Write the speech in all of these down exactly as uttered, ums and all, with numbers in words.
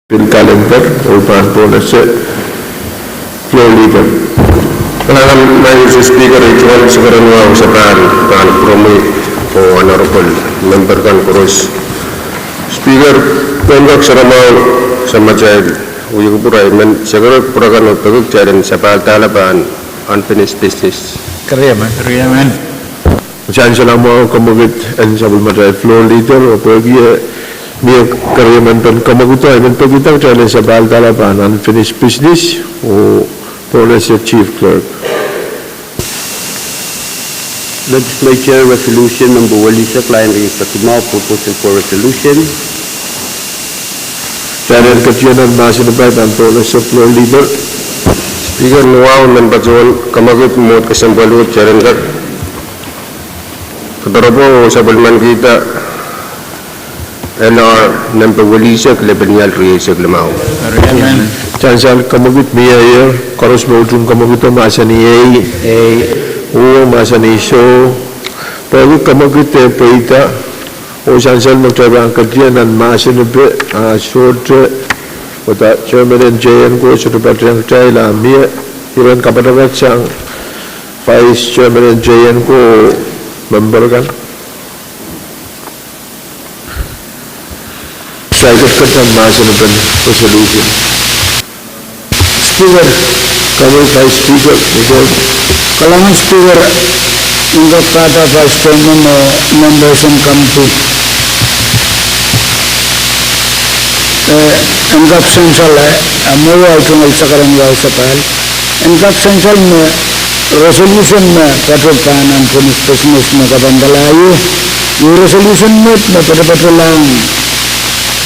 Pil kalender, oh pahn pohnese Floor Leader. Kalahngan, Madam Speaker, ei tungoal sakaradahn wahu sapahl pahn pwuromwi oh honorable member kan koaros. Speaker, Keinkak Saramwahu, samatail wiewiawi pwurehng men sakarada pwurodo kan oh peki kitail en sapahl dahla pahn unfinished business. Keriemen. Keriemen. Sansal, amwail kemwekid en sapwellimatail Floor Leader, oh pwehki mie keriemen pahn kemwekid, I men peki kitail en sapahl dahla pahn unfinished business, oh pohnese Chief Clerk. Legislature Resolution number welisek, lain rieisek limau, proposal for resolution. Kitail en ketin nan mahsen en paip pahn pohnese Floor Leader. Speaker, ni wahu men patohwan kemwekid mwohd kesempwal wet, kitail en kak kedirepwe oh sapwellimanikihda L R nempe welisek, lepin ial rieisek limau. Sansal, kemwekid mie ier, koaros me utung kemwekid o mahsanih ei. Ei. Uwe mahsanih soh. Pwehki kemwekid e pweida, oh sansal me kitail pahn ketin nan mahsen en paip, a sohte, wada chairman en J N ko sohte patehng kitail, a mie iren kapatapat sang vice chairman en J N ko, member kan. Kitail ketiket nan mahsen en paip resolution. Speaker. Komwi Vice Speaker, Mister. Kalahngan Speaker, en kak pahda Vice Chairman oh members en committee. Eh, en kak sansal, eh, mwowe ei tungoal sakaradahn wahu sapahl. En kak sansal me resolution me patohwan pahn unfinished business me kapandala ie, iei resolution me, me patopato lahng,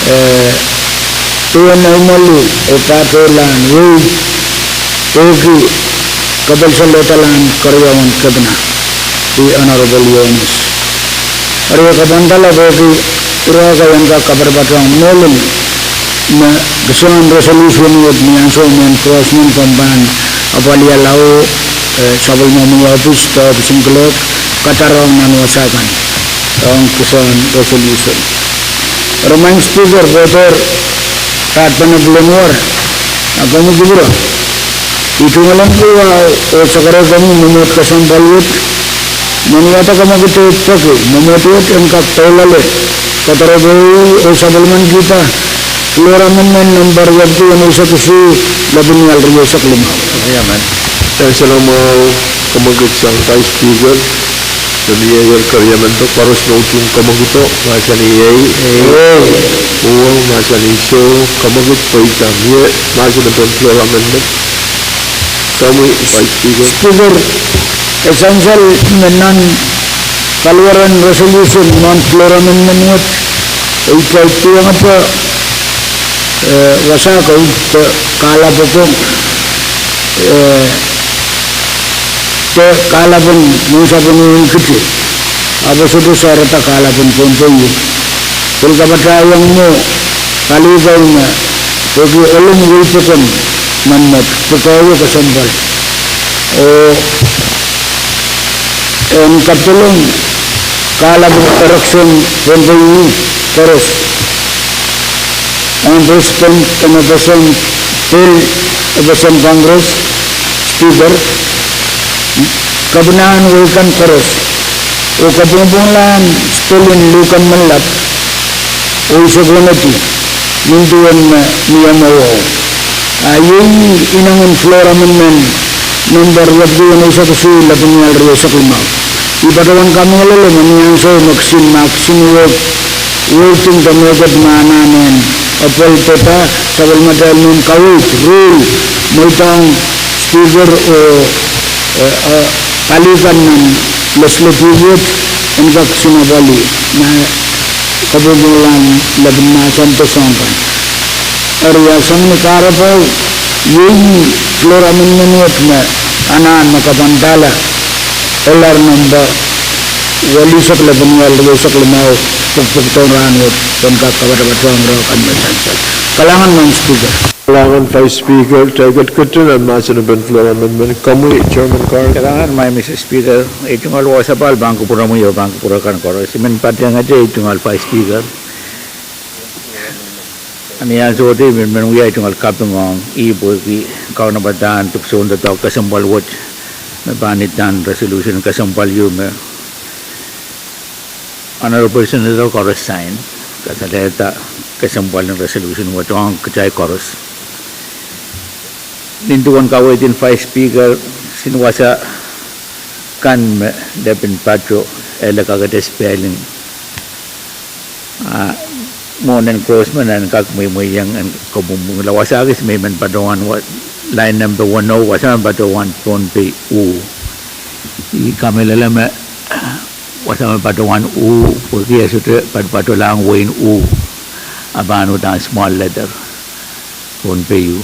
eh, duwen aimwali oh patohlahng wei, pwehki kapehse lehda lahng keriaun kepina, the Honorable Johannes. Eri e kapandala pwehki irail en kak kapatapatohng mehlel me kitail en resolution wet ni ansou me crossing komw pahn apwalih lao, eh, sapwellimomwi ohpis, ohpisin clerk, kadarohng nan wasa kan ong kitail en resolution. Eri Madam Speaker, pwehki rahnpene pil en wor, a komwi kupwure, I tungoal en pil wahu oh sakarada komwi mwomwohd kesempwal wet, me ni wada kemwekid e peki mwomwohd wet en kak doulahng, kadarohng oh sapwellimanikihda Floor Amendment number wepwiki weneisek isuh, lepin ial rieisek limau. Amen. Sansal, amwail kemwekid sang Vice Speaker, me mie ier keriemen pwe koaros me utung kemwekid o mahsanih ei. Ei. Uwe mahsanih soh, kemwekid pweida, mie mahsen en paip Floor Amendment. Komwi Vice Speaker. Speaker, e sansal me nan paliwar en resolution mwohn Floor Amendment wet, e kitail tuhwong pwe, eh, wasa ko, de kahlap oko, eh, de kahlap en mensapwung en kiti, ahpw e sohte sarada kahlap en Pohnpei. Pil kapatahieng mwo, pali ko me, pwehki ohl en wei pokon, me met, pwukoa kesempwal. Oh en kapilong kahlap en correction Pohnpei koaros. Ong President, ong FSM, pil FSM Congress, Speaker, kepinahn wei kan koaros, oh kapwungpwungla en spelling luhken me lap, oh isokoneti, nin duwen me mie mwowe. A iei inengen Floor Amendment number wepwiki weneisek isuh, lepin ial rieisek limau. I patohwan kamehlele me ni ansou me kisin, ma kisin wet, wording de mehkot me anahne apwal peda, sapwellimatail mehn kaweid, rule, mweidohng Speaker oh, eh, eh, pali kan nan legislature wet, en kak kisin apwalih, ma kapwungpwungla en lepin mahsen de soahng kan. Eri a sang ni kahrepe, iei Floor Amendment wet me anahn me kapandala, L R number welisek, lepin ial rieisek limau, pwukpwukdohng rahn wet, en kak kapatapatohng irail kan me sansal. Kalahngan Madam Speaker. Kalahngan Vice Speaker, kitail ketiket nan mahsen en paip Floor Amendment, komwi Chairman Carr. Kalahngan Madam Speaker, ei tungoal wahu sapahl pahn kupwuromwi oh pahn kupwure kan koaros. I men patehngete ei tungoal Vice Speaker. Ni ansou wet I men, men wia tungoal kaping ong ih pwehki kaunopadahn dipwisoun doadoahk kesempwal wet me pahn idahn resolution kesempwal ieu me Honorable Senator koaros sain, kasalehda kesempwal en resolution wet ong kitail koaros. Nin duwen kaweid en Vice Speaker, soangen wasa kan me lepin pato, ele kakete spelling. Ah, mwohn encroachment en kak mweimweiong en kapwungpwungla. Wasa kis me I men patohwan wa-, line number one oh, wasa me patohwan Pohnpei uh. I kamehlele me wasa me patohwan uh, pwehki e sohte pat-, patohlahng wehin uh. A pahn uhdahn small letter, Pohnpei uh.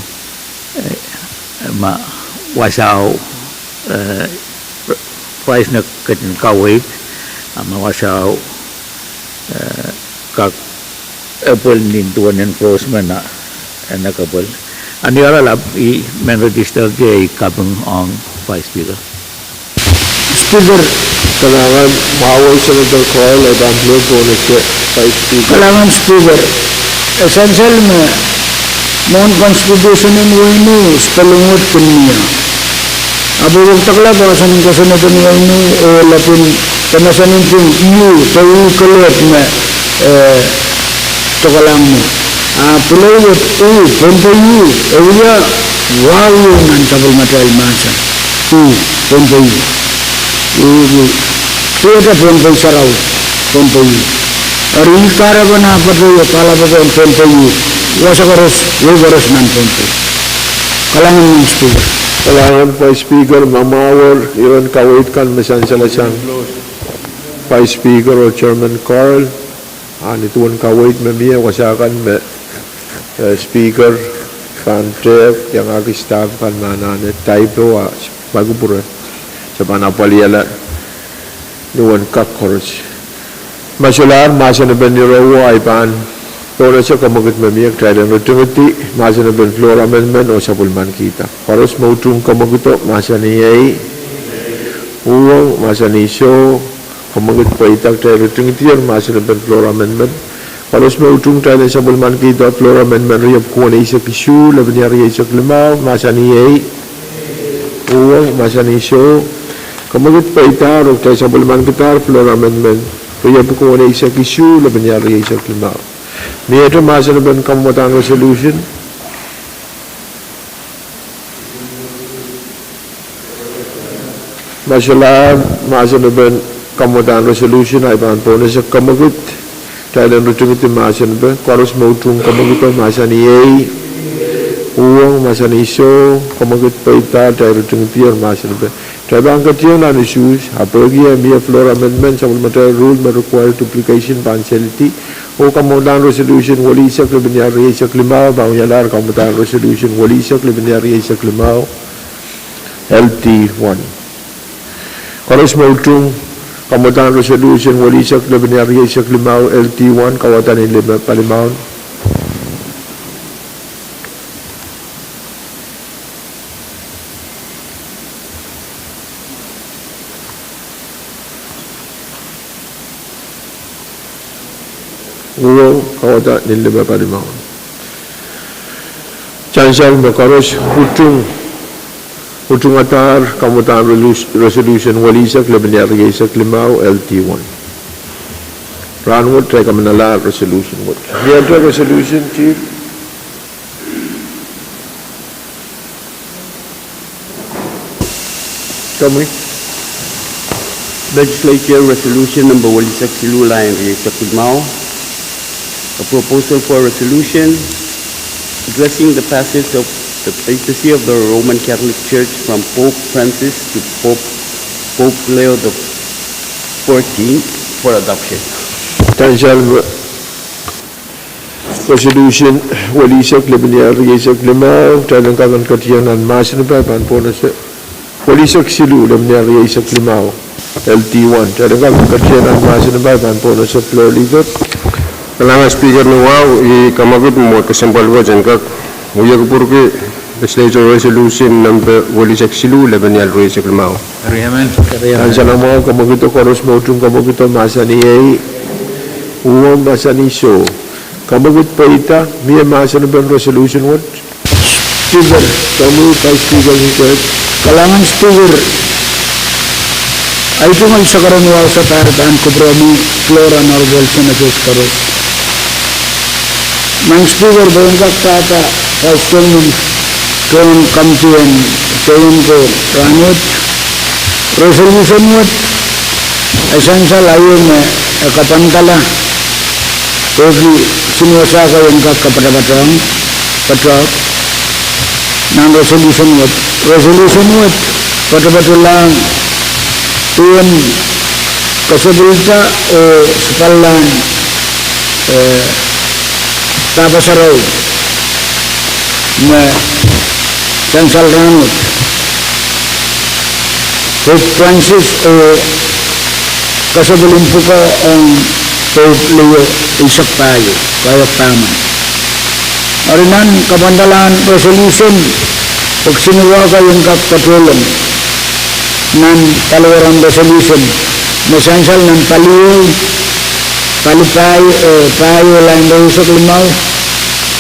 Eh, ma wasao, eh, Vice me ketin kaweid, a ma wasao, eh, kak epwel nin duwen encroachment a, e nek epwel. A ni oaralap I men register-ki ei kaping ong Vice Speaker. Speaker, kalahngan mwahu Senator Carl, e pahn pil pohnese Vice Speaker. Kalahngan Speaker, e sansal me mwohn constitution en wehin uh spelling wet kin mie. Ahpw e wekidekla pahsan en kosonned en wehin uh oh lepin, pahsan en pwung iu, de uh kelehpw me, eh, dokelahng mwo. A pil wet uh, Pohnpei uh, e wia wahu nan sapwellimatail mahsen. Uh, Pohnpei uh. Uh, uh. Pwehki Pohnpei sarawi, Pohnpei uh. Eri I kahrepen ah patohwan pahla pokon Pohnpei uh. Wasa koaros, wei koaros nan Pohnpei. Kalahngan Speaker. Kalahngan Vice Speaker, ma mwahu iren kaweid kan me sansal sang Vice Speaker oh Chairman Carl, a ni duwen kaweid me mie wasa kan me, eh, Speaker pahn tehk, iangahki staff kan me anahne typo a pahn kupwure, se pahn apwalihala ni wen kak koaros. Ma solahr mahsen en pwung ieu, I pahn pohnese kemwekid me mie kitail en ritingidi mahsen en pwung floor amendment oh sapwellimanikihda. Koaros me utung kemwekido mahsanih ei. Uhwong mahsanih soh. Kemwekid pweida, kitail ritingidier mahsen en pwung floor amendment. Koaros me utung kitail en sapwellimanikihda floor amendment riepwuki weneisek isuh, lepenia rieisek limau, mahsanih ei. Uhwong mahsanih soh. Kemwekid pweidahr oh kitail sapwellimanikidahr floor amendment riepwuki weneisek isuh, lepenia rieisek limau. Miehte mahsen en pwung kamwadahn resolution. Ma solahr mahsen en pwung kamwadahn resolution, I pahn pohnese kemwekid kitail en ritingidi mahsen en pwung. Koaros me utung kemwekido mahsanih ei. Uhwong mahsanih soh. Kemwekid pweidahr, kitail ritingidier mahsen en pwung. Kitail pahn ketieng nan usuhs, ahpw pwehki e mie floor amendment, sapwellimatail rule me require duplication pahn selidi. Oh kamwadahn resolution welisek lepenia rieisek limau pahn wialahr kamwadahn resolution welisek lepenia rieisek limau, L D one. Koaros me utung kamwadahn resolution welisek lepenia rieisek limau, L D one, kauwada ni lime palimaun. Uhwong, kauwada ni lime palimaun. Sansal me koaros utung, utungadahr kamwadahn resolution welisek lepenia rieisek limau, L D one. Rahnwet kitail kamanalahr resolution wet. Miehte resolution, Chief. Komwi. Legislature Resolution number welisek siluh, lain rieisek limau. A proposal for a resolution addressing the passage of the papacy of the Roman Catholic Church from Pope Francis to Pope, Pope Leo the fourteenth for adoption. Sansal me resolution welisek lepenia rieisek limau, kitail en kak ketieng nan mahsen en pwung, I pahn pohnese. Welisek siluh lepenia rieisek limau, L D one. Kitail en kak ketieng nan mahsen en pwung, I pahn pohnese floor leader. Kalahngan Speaker ni wahu, I kemwekid me kesempwal wet en kak wia kupwurki Legislature Resolution number welisek siluh lepenia rieisek limau. Sansal mwahu, kemwekido, koaros me utung kemwekido mahsanih ei. Uhwong mahsanih soh. Kamwekid pweida, mie mahsen en resolution wet? Speaker. Komwi Vice Speaker. Kalahngan Speaker. Ei tungoal sakaradahn wahu sapahl pahn kupwuromwi floor, Honorable Senators koaros. Madam Speaker, pwe en kak pahpa Vice Chairman tohn committee en Seion ko rahnwet, resolution wet, e sansal aio me e kapwandala pwehki sinuwasa ko en kak kapatapatohng, patohk, nan resolution wet. Resolution wet patopatolahng duwen kesepwilda oh sapwallahn, eh, pahpa sarawi me sansal rahnwet, Pope Francis oh kesepwilin pwukoa ong Pope Leo eisek pahieu, pahieu pahmen. Eri nan kapwandalahn resolution, pwehki sinuwasa ko en kak patohlong nan paliweren resolution me sansal nan pali ehu, pali pahieu, eh, pahieu lain rieisek limau,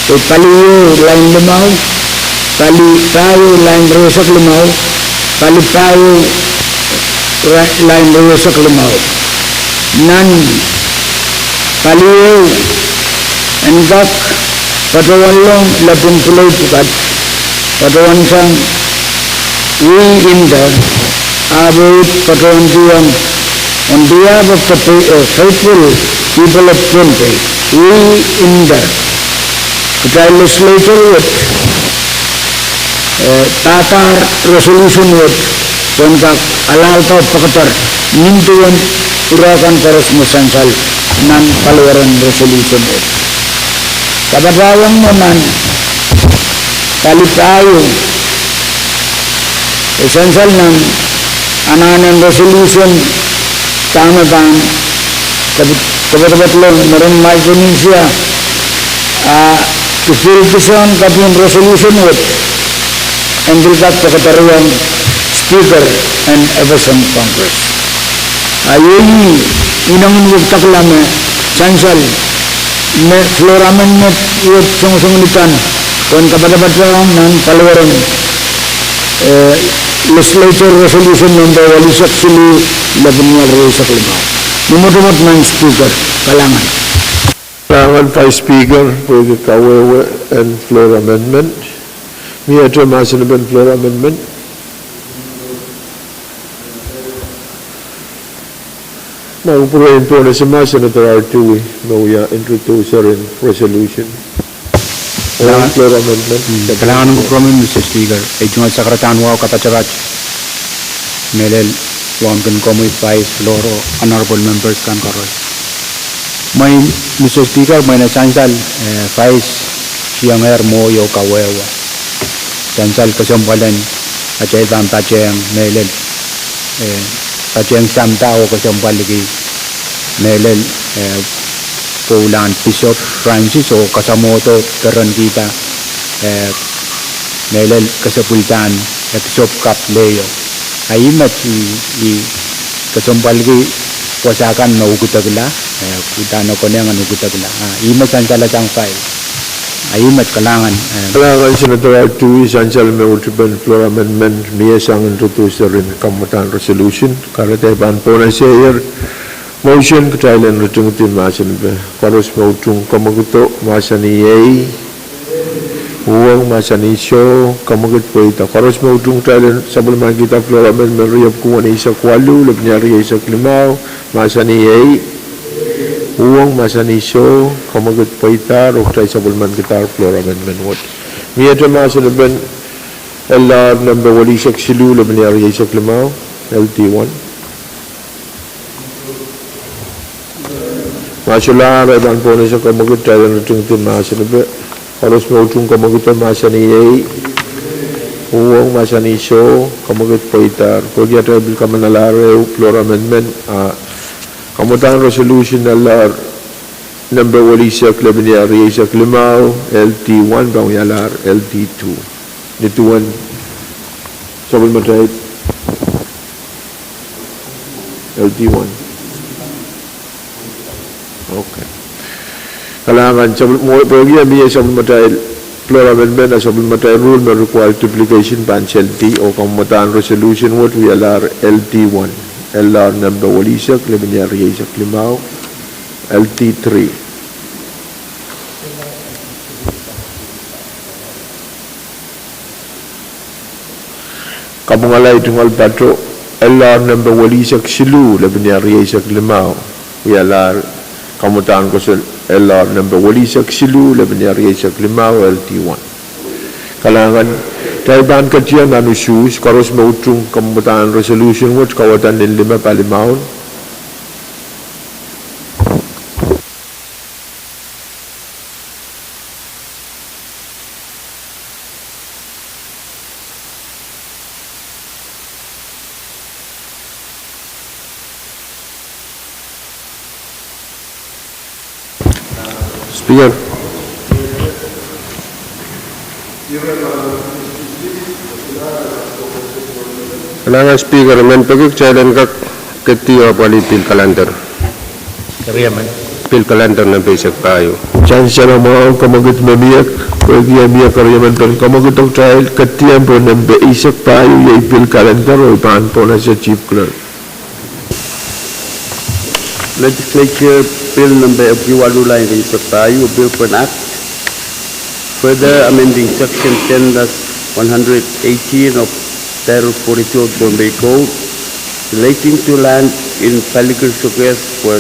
eh, pali ehu lain limau, pali pahieu lain rieisek limau, pali pahieu ra-, lain rieisek limau. Nan pali ehu, en kak patohwanlong lepin pwulei pwukat, patohwansang "We Indo," ahpw patohwandohng "On behalf of the pa-, uh, faithful people of Pohnpei, we Indo." Kitail legislature wet, eh, pahpa resolution wet, pwe en kak alahlda pekeder nin duwen ire kan koaros me sansal nan paliweren resolution wet. Kapatahieng me nan pali pahieu, e sansal nan anahnen resolution dahme pahn kop-, kopatopatla mwurin Micronesia, a, pil kisin kapin resolution wet, en pil kak pekederong Speaker en FSM Congress. A iei inengen wekidekla me sansal me floor amendment wet songosong ni kan, pwe en kapatapatohng nan paliweren, eh, legislature resolution nempe welisek siluh, lepin rieisek limau. Ni mwotomwot Madam Speaker, kalahngan. Kalahngan Vice Speaker, pwehki kawehwe en floor amendment. Miehte mahsen en floor amendment? Ma kupwuren pwonese ma Senator Artui, me wia introducer en resolution. Kalahngan. Floor amendment. Mm, kalahngan kupwuromwi, Mister Speaker. Ei tungoal sakaradahn wahu kapatapat mehlel ong komwi Vice, floor, honorable members kan koaros. Mwein, Mister Speaker, mwein e sansal, eh, Vice, siangehr mwohio kawehwe. Sansal kesempwal en atail pahn patehng mehlel, eh, patehng sampah oh kesempwalki mehlel, eh, pwoulahn Bishop Francis oh kasamwohdo perenkihda, eh, mehlel kesepwildahn, eh, Bishop Kap Leo. A ih met I, I kesempwalki wasa kan me ukidekla, eh, uhdahn e konehng en ukidekla. A ih me sansalasang file. A ih met, kalahngan, eh. Kalahngan Senator Artui, sansal me utupen floor amendment, mie sang introducer en kamadahn resolution, kahrehda I pahn pwonese motion, kitail en ritingidi mahsen pe. Koaros me utung kamwekido, mahsanih iei. Uhwong, mahsanih soh, kamwekid pweida. Koaros me utung, kitail en sapwellimankihda floor amendment riepwuki weneisek waluh, lepin rieisek limau, mahsanih iei. Uhwong, mahsanih soh, kamwekid pweida, oh kitail sapwellimankidahr floor amendment wet. Miehte mahsen pen L R nempe welisek siluh, lepin rieisek limau, L T one. Ma solahr, I pahn pwonese kamwekid, kitail en ritingidi mahsen pe. Koaros me utung kamwekido, mahsanih iei. Uhwong, mahsanih soh, kamwekid pweidahr. Pwehki atail pil kamanalahr ehu floor amendment, a kamadahn resolution L R nempe welisek, lepin rieisek limau, L T one, pahn wialahr L T two. Ni duwen sapwellimatail L T one. Okay. Kalahngan, sapwel-, mwo-, pwehki e mie sapwellimatail floor amendment, a sapwellimatail rule me require duplication pahn seldi, oh kamwadahn resolution wet wialahr L D one, L R nempe welisek, lepin ial rieisek limau, L D three. Kapwungala, tungoal pato, L R nempe welisek siluh, lepin ial rieisek limau, wialahr kamwadahn kosonned L R nempe welisek siluh, lepin ial rieisek limau, L D one. Kalahngan, kitail pahn ketien nan usuhs, koaros me utung kamwadahn resolution wet kawada nin lime palimaun. Speaker. Kalahngan Speaker, I men peki kitail en kak ketdi oh apwalih pil kalender. Pil kalender nempe eisek pahieu. Sansal mwahu, kamwekid me mie, pwehki e mie keriemen pen kamwekido, kitail ketdi pwe nempe eisek pahieu iei pil kalender oh I pahn pohnese Chief Clerk. Legislature Bill nempe epwiki waluh, lain eisek pahieu, a bill for an act further amending section ten dash one hundred eighteen of Title forty-two of Pohnpei Code relating to land in Palicar Sokehs for,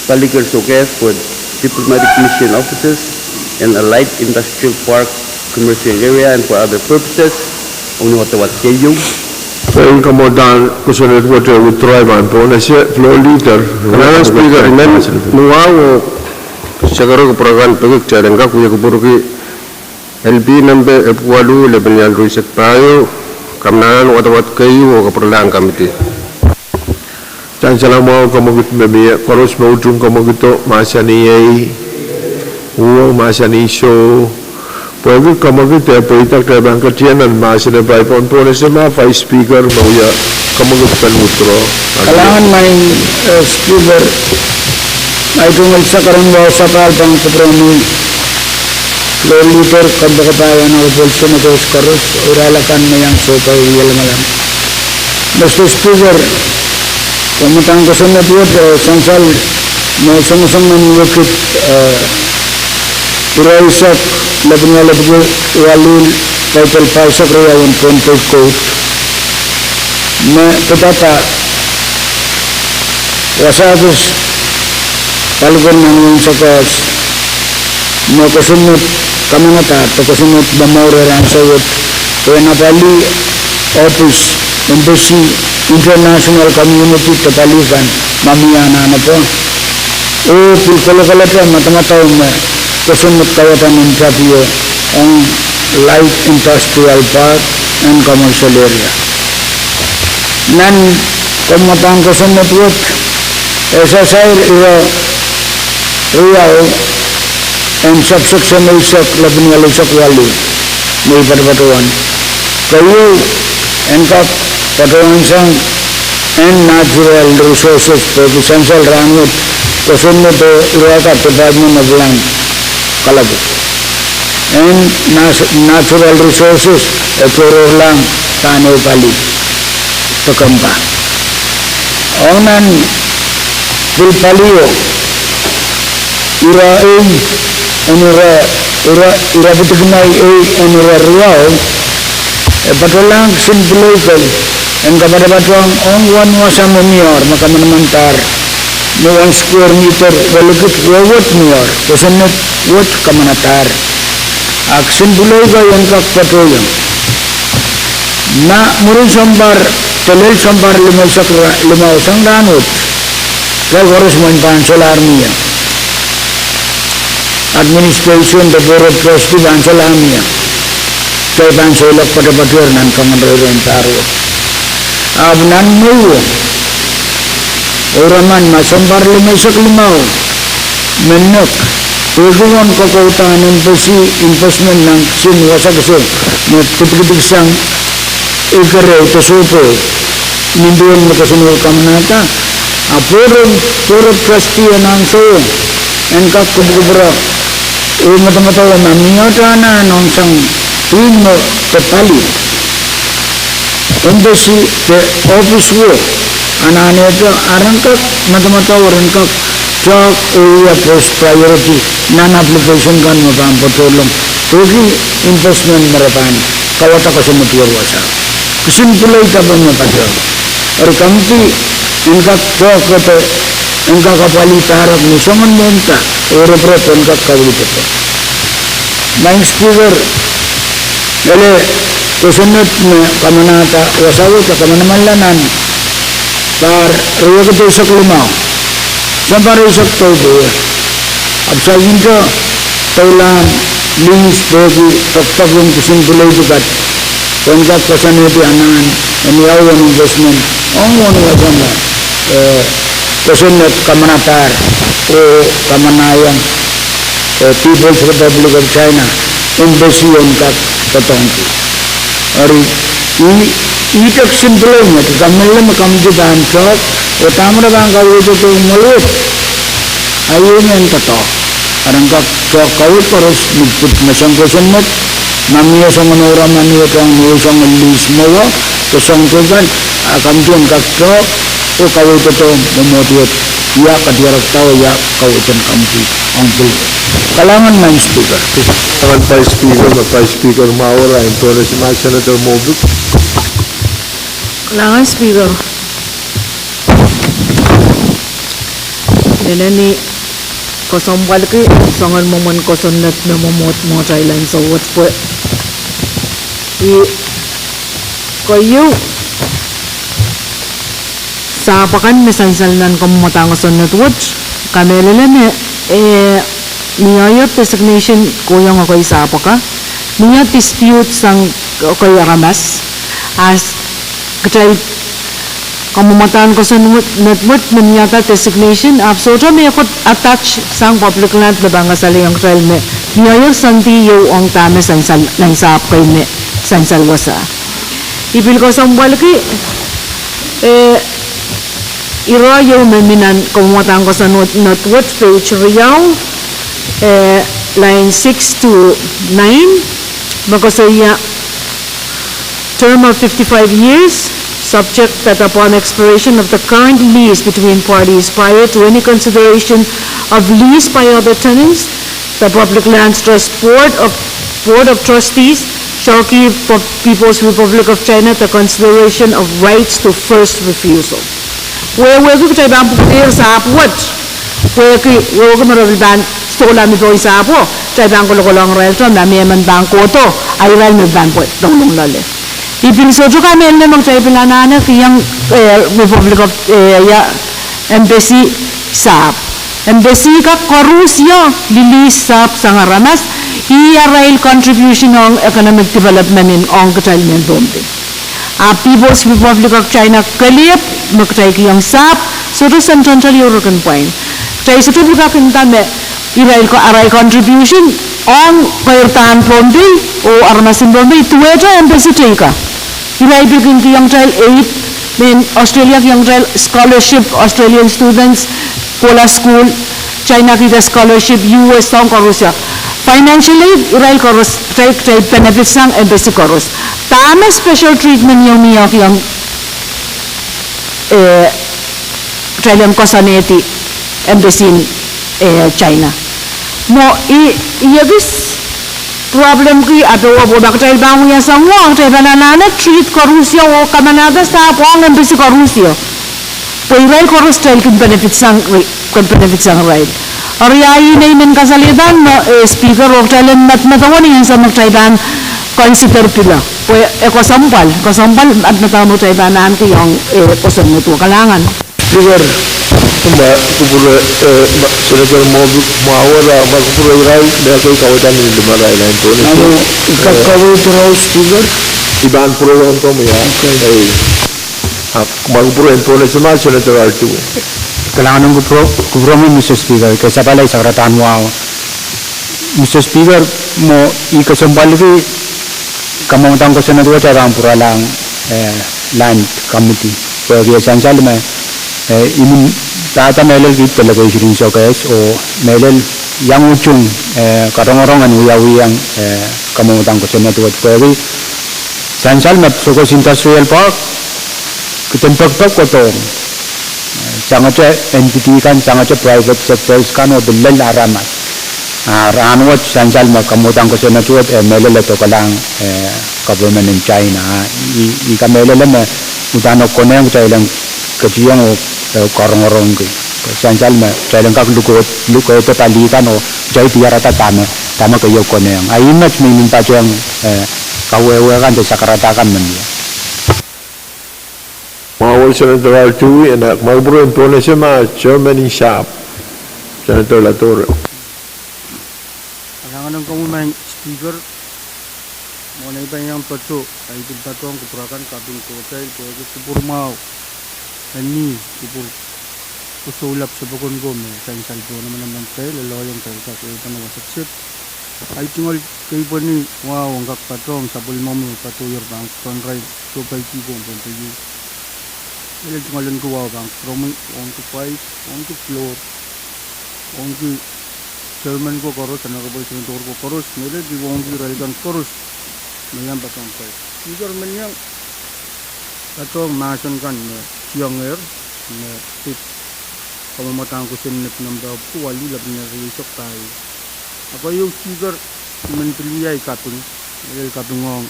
Palicar Sokehs for diplomatic mission offices and a light industrial park, commercial area and for other purposes. Ong ni wadawad keieu. Pwe kamwadahn kosonned wet withdraw, I pahn pohnese floor leader. Kalahngan Speaker, I men mwahu oh sekerek kupwur akan peki kitail en kak wia kupwurki L P nempe epwiki waluh, lepin ial rieisek pahieu, kamwadahn wadawad keieu oh kapwuralahng committee. Sansal mwahu, kamwekid me mie, koaros me utung kamwekido, mahsanih ei, uhwong mahsanih soh, pwehki kamwekid e pweida, kitail pahn ketien nan mahsen e pahn pohn pohnese ma Vice Speaker me wia kamwekid pen withdraw. Kalahngan maing, eh, Speaker, ma I tungoal sakarain wahu sapahl pahn kupwuromwi floor leader, kompoakepahi, Honorable Senators koaros, oh irail akan me iang sohpai wie lamalam. Mister Speaker, kamwadahn kosonned wet, eh, sansal me songosong nan wekid, eh, ire eisek, lepin ial epwiki waluh, paidel pahisek riau en Pohnpei Code, me pidada wasa kis Palicar nan Wein Sokehs, me kosonned kamanadahr de kosonned me mourer ansou wet, pwe en apwalih ohpis, embassy, international community de pali kan ma mie anahnepe, oh pil kolokolete madamadau me kosonned kawada nin tapio ong light industrial park and commercial area. Nan kamwadahn kosonned wet, e sair ire riau en subsection eisek, lepin ial eisek waluh, me I patopatohwan. Keieu, en kak patohwansang en natural resources, pwehki sansal rahnwet kosonned oh ire kan Department of Land kalapw en nas-, natural resources e tohrohrlahng pahn ehu pali de kempa. Ong nan pil palio, ire ei en ire, ire, ire pitikinai ei en ire riau, e patohlahng kisin pwuleiko en kapatapatohng ong uwen wasa me mior me kamanamandahr, me uwen square meter welikid wehwet mior, kosonned wet kamanadahr. A kisin pwuleiko en kak patohiong. Ma mwurin sounpar, de lel sounpar limeisek ra-, limau sang rahnwet, kitail koaros mwein pahn solahr mie. Administration de Board of Trustee pahn solahr mie. Kitail pahn solahr patopatohr nan kangoange rehn pahr wet. Ahpw nan mwowe, oh raman ma sounpar limeisek limau me nek, pwehki uwen kokoudahn embassy, investment nan kisin wasa kiso, me dipikdiksang eker ehu de sohpo, nin duwen me kosonned kamanada, a Board of, Board of Trustee en ansou en kak kupwukupwure oh medemedewe ma mie anahn ong sang pwihn me de pali, embassy de ohpis wo, anahnehte ren kak medemedewe, ren kak tehk oh wia first priority nan application kan me pahn patohlong pwehki investment me re pahn kawada kosonned wasa. Kisin pwulei depe me patohdo. Eri kamidi en kak tehk de en kak apwalih pahrek ni soangen mwohmw da, oh ire en kak kaweid doadoahk. Maing Speaker, ele kosonned me kamanada wasa wet e kamanamanla nan pahr riekid eisek limau, sounpar eisek deudeu. Ahpw saikinte doulahn lease pwehki dokdok en kisin pwulei pwukat, pwe en kak koasoanehdi anahn en wiawi en investment ong wohn wasa me, eh, kosonned kamanadahr oh kamanahiong, eh, People's Republic of China embassy en kak doadoahngki. Eri, ih, ihte kisin pwulei me kamehlele me kamidi pahn tehk, oh dahme re pahn kaweid doadoahk mwohn wet. Ahi me en doadoahk. Ren kak tehk kaweid koaros ni pid me soang kosonned, ma mie soangen ouramanihong ni soangen lease mwowe, de soang kosonned, a kamidi en kak tehk oh kaweid doadoahk mwomwohdier, ia kadiarekda oh ia kaweid en kamidi ong pwulei. Kalahngan Maing Speaker. Kalahngan Vice Speaker, me Vice Speaker mwahu, ah en donation, ah Senator Moffitt. Kalahngan Speaker. Inenen I kesempwalki soangen mwomwen kosonned me mwomwohd mwohtail ansou wet pwe I keieu sahpw akan me sansal nan kamwadang kosonned wet, kamehlele me, eh, mie designation kohiong ekei sahpw akan, mie dispute sang ekei aramas, as kitail kamwadang kosonned wet me miehda designation, ahpw sohte mehkot attach sang public land me pahn kasalehiong kitail me mie sandi ieu ong dahme sansal nan sahpw kei me sansal wasa. I pil kesempwalki, eh, ire ieu me mi nan kamwadang kosonned wet, page riau, eh, line six to nine, me koasoia, term of fifty-five years, subject that upon expiration of the current lease between parties, prior to any consideration of lease by other tenants, the Public Lands Trust Board of, Board of Trustees shall give Pop-, People's Republic of China the consideration of rights to first refusal. Wehwehki kitail pahn pwukoa sahpw wet, pwehki wehwehki me re pil pahn sohla ni pohn sahpwo, kitail pahn kolokolohng irail, kitail me, me men pahn kohdo, a irail me pahn pwe doulong loale. I pil sohte kamehlele me kitail pil anahne kihong, eh, Republic of, eh, ia, embassy sahpw. Embassy kan koaros ia, lilies sahpw sang aramas, ih arail contribution ong economic development en ong kitail mehn Pohnpei. A People's Republic of China kelehpw me kitail kihong sahpw, sohte sentential ieu re kin pwain. Kitail sohte pil kak nda me irail ko-, arail contribution ong keirda en Pohnpei oh aramas en Pohnpei, duwehte embassy teikan. Irail pil kin kihong kitail aid, mehn Australia kihong kitail scholarship, Australian students, kohla school, China kihda scholarship, U S, soang koaros ia. Financial aid, irail koaros, kitail, kitail benefit sang embassy koaros. Dahme special treatment ieu mie kihong, eh, kitail en koasoanehdi embassy en, eh, China. Mwo I, I ekis problem ki ape wehwe pwe ma kitail pahn wia sang mwo, kitail pahn anahne treat koaros ia oh kamanahda sahpw ong embassy koaros ia. Pwe irail koaros kitail kin benefit sang, kin benefit sang irail. Eri ia I men kasalehda me, eh, Speaker, oh kitail en medemedewe ni ansou me kitail pahn consider pil. Pwe e kesempwal, kesempwal medemedewe me kitail pahn ahneki ong, eh, kosonned wet. Kalahngan. Speaker, ma kupwure, eh, ma, Senator Moffitt mwahu, ma kupwure irail me kei kaweid ni limarail en donation. Amo, I kak, eh, kaweid rau, Speaker. I pahn pwurodohng komwi, ia. Okay. Eh, a, ma kupwure en donation, Senator Artu. Kalahngan ong kupwure, kupwuromwi, Mister Speaker, ke sapwalih sakarada mwahu. Mister Speaker, mwo I kesempwalki kamwadang kosonned wet e pahn pwuralahng, eh, Land Committee. Pwehki e sansal me, eh, I men Dahda mehlel kiht delegation en Sokehs oh mehlel iang utung, eh, karongorong en wiawihong, eh, kamwomwdahn kosonned wet pwehki sansal me Sokehs Industrial Park, kiden pekipek kohdohng, eh, sangete entity kan, sangete private sectors kan oh pil lel aramas. Ah, rahnwet sansal me kamwomwdahn kosonned wet, eh, mehlel e dokelahng, eh, government en China. Ah, i, i kamehlele me udahn e konehng kitail en ketihong oh, eh, karongorongki. Sansal me kitail en kak luke, lukehdo pali kan oh kitail diarada dahme, dahme keieu konehng. Ah, i met me I men patehng, eh, kawehwe kan de sakarada kan me mie. Mwahu Senator Altui, e nek mwahu pwuren donation ma chairman en sahpw, Senator Ladore. Kalahngan en komwi Madam Speaker, mwohn ei pahn iang patoh, ei pil patohng kupwur akan, kaping kohtail pwehki kupwur mwahu, eni kupwur kosoulap sapwokon ko me sansal pohn emenemen kitail, e loalahng kitail kak ehu pahn wasa kiset. Ei tungoal kei pweni wahu en kak patohng sapwellimomwi me patohier pahn kupwuren irail sohpeidi ko en Pohnpei. Mehlel tungoal en ki wahu pahn kupwuromwi, wauneki pwais, wauneki floor, wauneki chairman ko koaros, Honorable Senator ko koaros, mehlel ki wauneki irail kan koaros me iang patohng kitail. Speaker, men iang patohng mahsen kan me tiengehr, me pid kamwomwdahn kosonned number waluh, lapalap rieisek pahieu. Ah keieu Speaker, I men pil wia ei kaping, mehlel kapingohng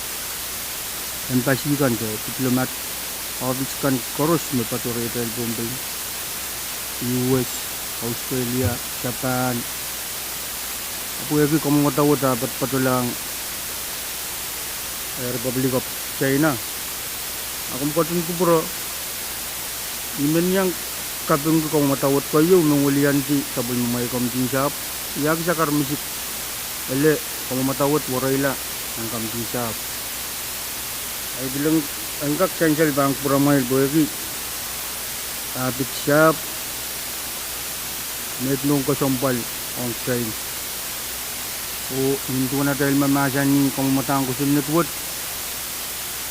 embassy kan de diplomat office kan koaros me patohrehdahr Pohnpei, U S, Australia, Japan, pwehki kamwomwada wet ah patopato lahng, eh, Republic of China. Ah komw ketin kupwuro, I men iang kapingki kamwomwada wet keieu me weliandi sapwellimamwail komiti en sahpw, I ahki sakar misik, ele kamwomwada wet wereila nan komiti en sahpw. Ei pil en, en kak sansal pahn kupwuramwail pwehki ah pid sahpw me nohn kesempwal ong kitail. Oh nin duwen atail mahmahsanih kamwomwdahn kosonned wet,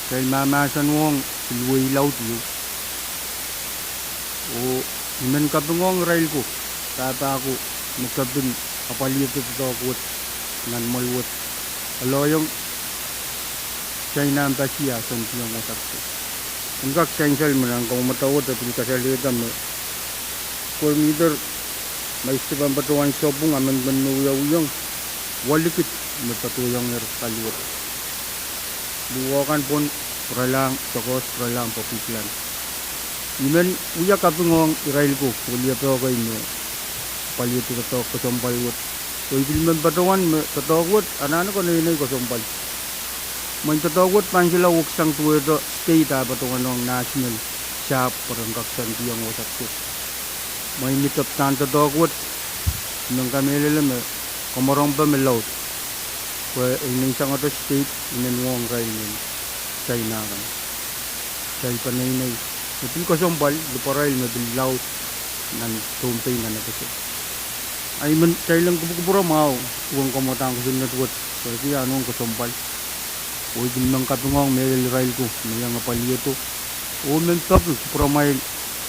kitail mahmahsanihong pil wehi laud ieu. Oh I men kapingohng irail ko, pahpa ko, me tepin apwalihedi doadoahk wet nan mwehi wet, e loalahng China embassy ah soandiong wasa kiset. En kak sansal me nan kamwomwada wet e pil kasalehda me coordinator, ma I sohte pahn patohwan sapwung, amendment me wiawihong, walikid me patohwangehr pali wet. Luhwo kan pwon pwuralahng Sokehs, pwuralahng Pohnpei. I men wia kapingohng irail ko, weliepe kei me apwalihedi doadoahk kesempwal wet. Oh I pil men patohwan me doadoahk wet anahne keneinei kesempwal. Mwein doadoahk wet pahn solahr weksang duwehte state ah patohwanohng national sahpw pwe ren kak soandiong wasa kiset. Mwein ni tepdahn doadoahk wet, I men kamehlele me kamworongpe me laud, pwe e inensangedo state inengieng irail nan China kan. Kitail keneinei me pil kesempwal, lipwarail me pil laud nan Pohnpei nan FSM. Ah I men kitail en kupwukupwure mwahu duwen kamwomwdahn kosonned wet, pwehki ah nohn kesempwal. Oh I pil men kapingohng mehlel irail ko me iang apwalihedi. Oh men peki kupwuramwail,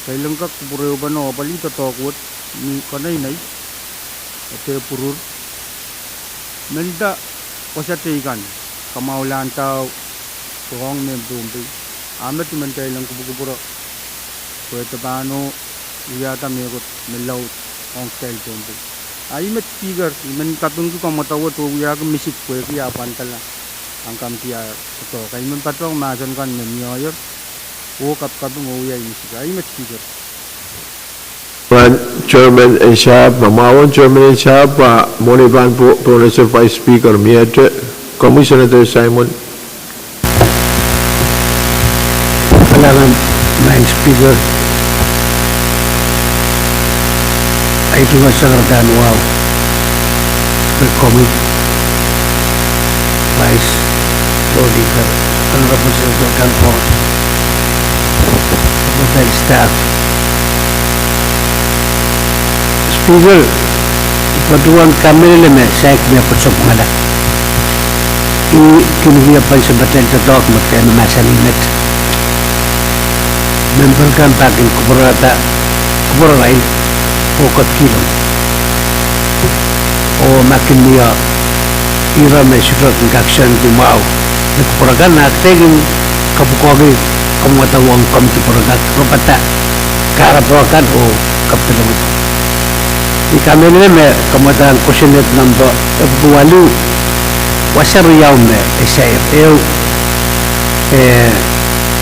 kitail en kak kupwure pahn apwalih doadoahk wet ni keneinei, e dehr pwurur. Menda wasa teikan, kamwahulahn dahu, soahng mehn Pohnpei. Ah met I men kitail en kupwukupwure, pwe e pahn wiahda mehkot me laud ong kitail Pohnpei. Ah I met Speaker, I men kapingki kamwomwada wet oh wiahki misik pwehki ah pwandala ahn komiti ah doadoahk. I men patohng mahsen kan me mie oh kapikaping oh wia misik. Ah I met Speaker. Pahn chairman en sahpw, ma mwahu chairman en sahpw, ah mwohn ei pahn po-, pohnese Vice Speaker miehte, komwi Senator Simon. Kalahngan Madam Speaker, ei tungoal sakarada en wahu me komwi Vice Speaker, Honorable Senator Tangborn, me pahn staff. Speaker, I patohwan kamehlele me saik me pwosopwungala. I kin wia pahn sapwungala doadoahk me kitail mahsanih met. Memper kan pahn kin kupwurada, kupwurarail oh ketikihong. Oh ma kin mie ire me sohte kin kak soandi mwahu ni kupwur akan, a kitail kin kapwukoahki kamwadang ong komiti pwukat, pwukat, kahrepe kan oh kapitolong. I kamehlele me kamwadang kosonned nempe epwiki waluh, wasa riau me e sair. Ehu, eh,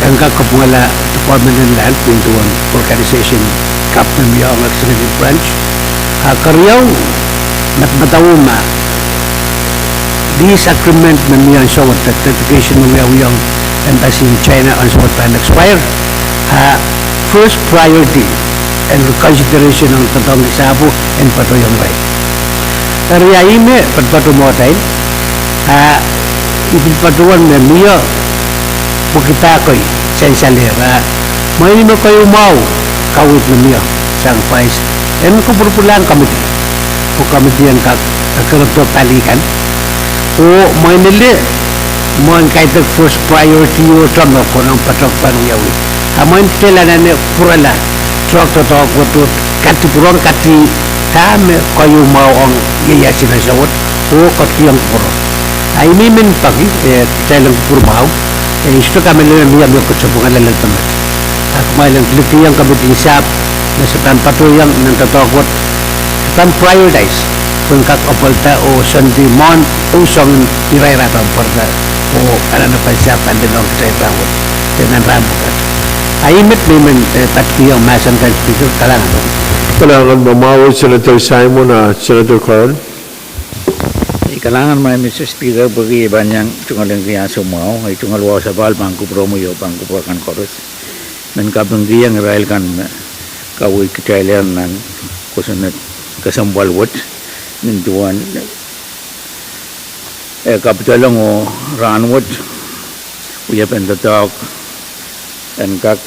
en kak kapwungala Department of Land, nin duwen organization kapw me mie ong executive branch. A keriau, madamadau ma lease agreement me mie ansou wet, dedication me wiawi ong embassy en China ansou wet pahn expire. A first priority en consideration ong doadoahngki sahpwo en patohwan irail. Eri a ih me patopato mwohtail, a I pil patohwan me mie pwehki pahkoi sansalehr, a mwein me keieu mwahu kaweid me mie sang vice en kapwurpwurlahng komiti, oh komiti en kak kekeirdo pali kan. Oh mwein ele, mwein kaidehk first priority ohte me konehng patohwan wiawi. A mwein kitail anahne pwurala toahk doadoahk wet oh kadi pwurehng kadi dahme keieu mwahu ong ieias en ansou wet oh ketikihong kupwuro. A I men peki, eh, kitail en kupwur mwahu, eh, I sohte kamehlele me mie me kosonned pwungala lel pahn met. A kumwail en kilikiong komiti en sahpw me se pahn patohwan nan doadoahk wet, se pahn prioritize pwehn kak apwalda oh soandi mwohn oh soangen irair a pahn pwarada oh anahnepen sahpw pahn lelohng kitail rahnwet de nan rahn pwukat. A ih met me I men, eh, patohwan mahsanih, Speaker, kalahngan. Kalahngan mwahu Senator Simon, a Senator Carl. Ei, kalahngan maing Mister Speaker, pwehki I pahn iang tungoal en kihong ansou mwahu, ei, tungoal wahu sapahl pahn kupwuromwi oh pahn kupwur akan koaros. Men kapingkihong irail kan me kaweid kitailehr nan kosonned kesempwal wet, nin duwen, eh, kapitolong oh rahnwet, wiepen doadoahk en kak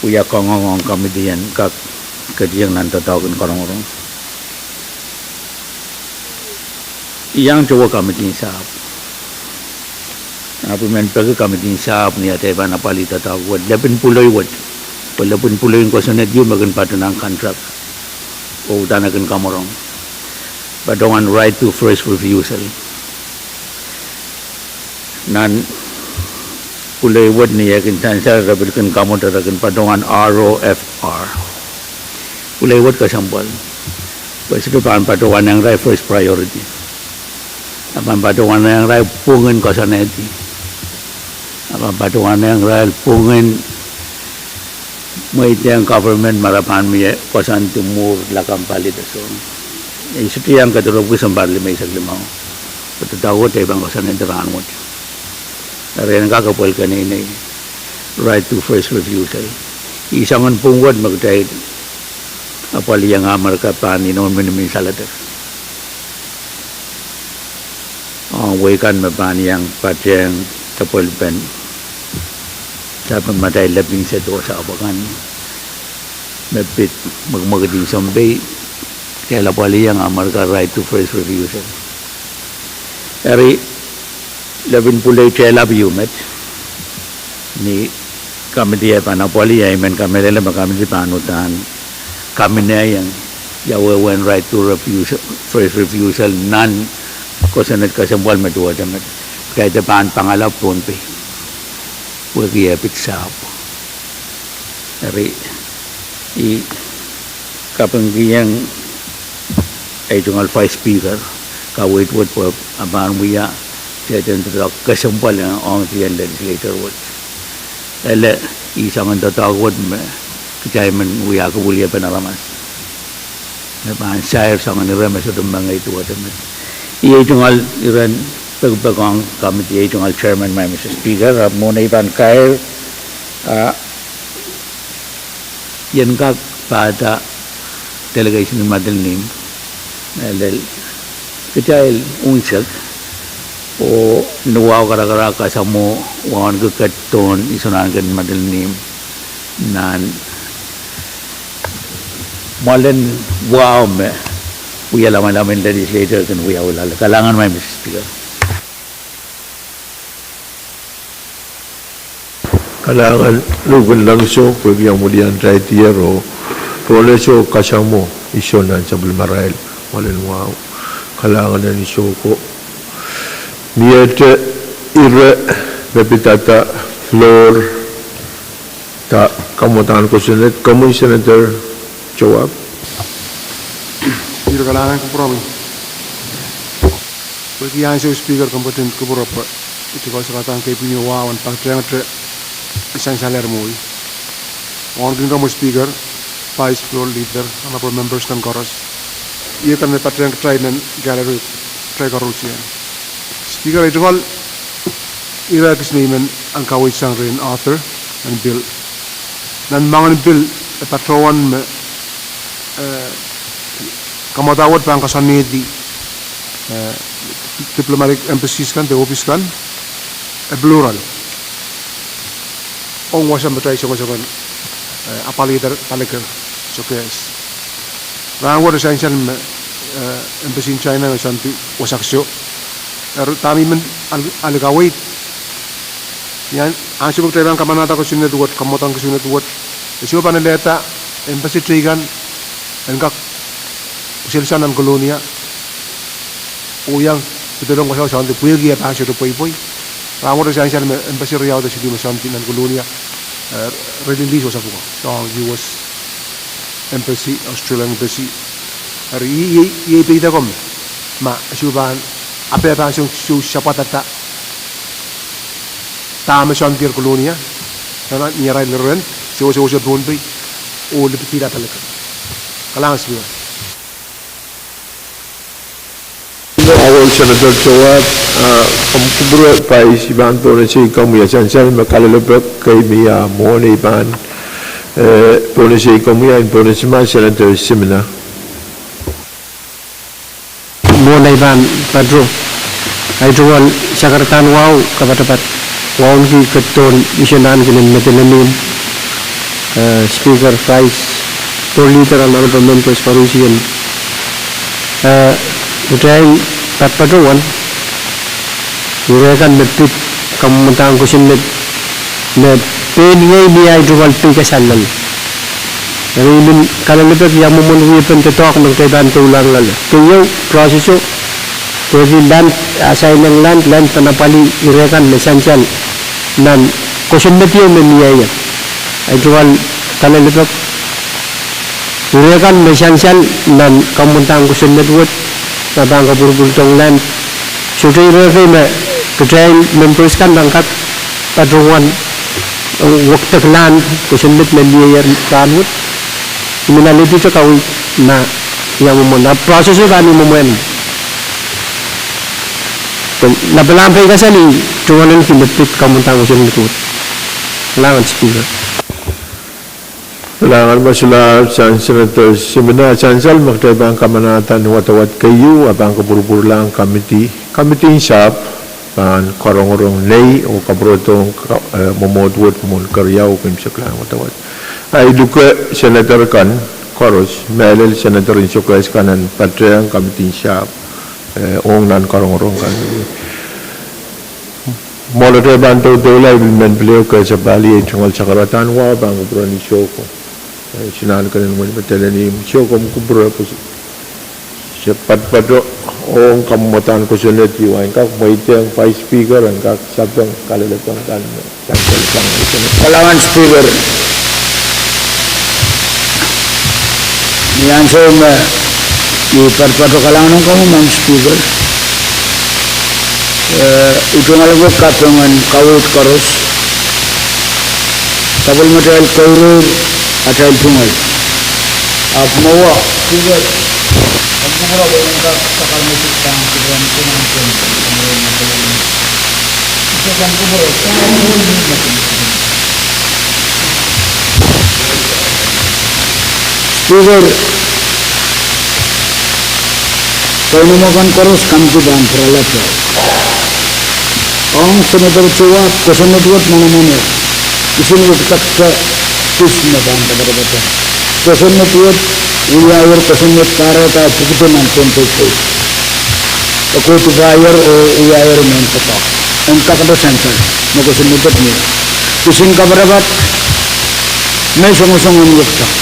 wia kangoange ong komiti en kak ketikihong nan doadoahk en korongorong. I iang towe komiti en sahpw. Ahpw I men peki komiti en sahpw ni atail pahn apwalih doadoahk wet, lepin pwuloi wet, pwe lepin pwuloi en kosonned ieu me kin patohwan contract oh uhdahn e kin kamworong, patohwan right to first refusal. Nan pwuloi wet ni eh kin sansal, re pil kin kamwot, re kin patohwan R O F R. Pwuloi wet kesempwal, pwe sohte pahn patohwanehng irail first priority. A pahn patohwanehng irail pwungen koasoanehdi. A pahn patohwanehng irail pwungen mweidehng government ma re pahn mie koasoandi mwuhr lakapw pali de soh. I sohte iang kediropwki sounpar limeisek limau, pwe doadoahk wet ei pahn koasoanehdi rahnwet. Eri en kak apwalih keneinei, right to first refusal. Ih soangen pwung wet me kitail apwalih iang Amerika pahn inou minimin saledek. Ong wehi kan me pahn iang patehng tepwelpen sapwellimatail lepin sehd oh sahpw akan me pid mwekimwekid en sounpei, kitail apwalih iang Amerika right to first refusal. Eri lepin pwuloi tehlap ieu met, ni komiti eh pahn apwalih, I men kamehlele me komiti pahn uhdahn kamineiong ia wehwehn right to refusal, first refusal nan kosonned kesempwal me duwehte met. Kaidehn pahn pangala Pohnpei, pwehki eh pid sahpw. Eri I kapingkihong ei tungoal Vice Speaker kaweid wet pwe e pahn wia sehd en doadoahk kesempwal ong dihn legislator wet. Ele, ih soangen doadoahk wet me kitail men wiahki weliepen aramas, me pahn sair soangen ire me sohte mengei duwehte met. Iei tungoal iren pekipek ong komiti, ei tungoal chairman, maing Mister Speaker, ahpw mwohn ei pahn kair, a I en kak pahda delegation en Madolenihmw, eh, lel kitail unsek oh ni wahu karakara kasamwo wauneki ketidohn Isonahnken Madolenihmw nan mwoalen wahu me wia lamalam en legislator kin wiawi loale. Kalahngan, maing Mister Speaker. Kalahngan, Lupin Langso, pwehki omw welian taitier oh Pohnese kasamwo iso nan sapwellimarail, mwoalen wahu. Kalahngan en iso ko. Miehte ire me pidada floor, da kamwadahn kosonned, komwi Senator Joab. Ire kalahngan kupwuromwi. Pwehki ansou Speaker, komw ketin kupwure pwe I tiko sakaradahn kei pwihn wahu en patehngete sansal er mwohi. Wauneki komwi Speaker, Vice, Floor Leader, Honorable Members kan koaros, ie kan me patehng kitail nan gallery, kitail koaros. Speaker, I tungoal ire kis me I men en kaweid sang rehn author en bill. Nan mwangen bill, e patohwan me, eh, kamwadahn wet pahn koasoanehdi, eh, diplomatic embassies kan, de ohpis kan, e plural. Ong wasa me kitail songosong en, eh, apwalihada paliker, sokehs. Rahnwet e sansal me, eh, embassy en China me soandi wasa kiso. Eri dahme I men ale, ale kaweid. Ni ansou me kitail pahn kamanahda kosonned wet, kamwadahn kosonned wet, e sohte pahn alehda embassy teikan en kak pwuselsa nan Kolonia oh iang pedolong wasa soandi pwehki e pahn sohte pweipwei. Rahnwet e sansal me embassy riau de siluh me soandi nan Kolonia, eh, re release wasa pwuko, soang U S embassy, Australian embassy. Eri iei, iei, iei peidek komwi ma e sohte pahn, ape pahn sohte sapwadada dahme soandier Kolonia nan ni arail rent, sewesewese Pohnpei oh lipilipil paliker. Kalahngan Speaker. Mwowe Senator Joab, ah, komw kupwure Vice, I pahn pohnese komwi, e sansal me kalelapak kei me I mwohn ei pahn, eh, pohnese komwi, I en pohnese ma Senator Simina. Mwohn ei pahn pato, I tungoal sakaradahn wahu kapatapat, wauneki ketidohn iso nan kinen Medelemim, eh, Speaker, Vice, Floor Leader, Honorable Members koarusie. Eh, kitail patpatohwan ire kan me pid kamwadahn kosonned me pein ngehi me I tungoal pid kasalel. Eri I men kalelapak ia mwomwen wiepen doadoahk me kitail pahn doulahng loale. Keieu, process o, pwehki land, assigning land, land pahn apwalih ire kan me sansal nan kosonned ieu me mieier. I tungoal kalelapak ire kan me sansal nan kamwadahn kosonned wet, ma pahn kapwurpwurdohng land. Sohte ire kei me kitail members kan pahn kak patohwan, eh, wekdek land kosonned me mieier rahnwet. I men alehdi kaweid ma ia mwomwen, ah, process o pahn ia mwomwen. Lapalahn pei kasal I tungoal en kin me pid kamwadahn kosonned wet. Kalahngan Speaker. Kalahngan me solahr sang Senator Simina. Sansal me kitail pahn kamanahda ni wadawad keieu, a pahn kapwurpwurlahng committee, committee en sahpw pahn karongorong nei oh kapwuredohng ka-, eh, mwomwohd wet mwohn keriau oh keimwseklahn wadawad. A I luke Senator kan koaros, mehlel Senator en sokehs kan, en patehng committee en sahpw, eh, ong nan karongorong kan. Mwohn atail pahn doudoula, I pil men pil ehu kesapali, I tungoal sakaradahn wahu pahn kupwuren iso ko. Eh, Sinankenen Wenepin Delahng, iso ko, komw kupwure pwe se patpato ong kamwadahn kosonned ieu, en kak mweidehng Vice Speaker en kak sapeng kalelapak kan. Kalahngan Speaker. Ni ansou me I patpato kalahngan ong komwi, Madam Speaker. Eh, I tungoal ehu kaping en kaweid koaros. Sapwellimatail kouruhr atail tungoal. Ahpw mwowe Speaker, komw kupwure pwe en kak sakar me sik pahn kupwuren Speaker, Speaker, pwe ni mwo kan koaros committee pahn pwurala. Ong Senator Joab, kosonned wet manaman e kisin wekidekte kis me pahn kapatapata. Kosonned wet, wiahier kosonned, kahrehda pwukudo nan Pohnpei State. E kohdi paier oh wiahier mehn doadoahk. En kakete sansal me kosonned wet mie. Kisin kapatapat me songosong en wekidek.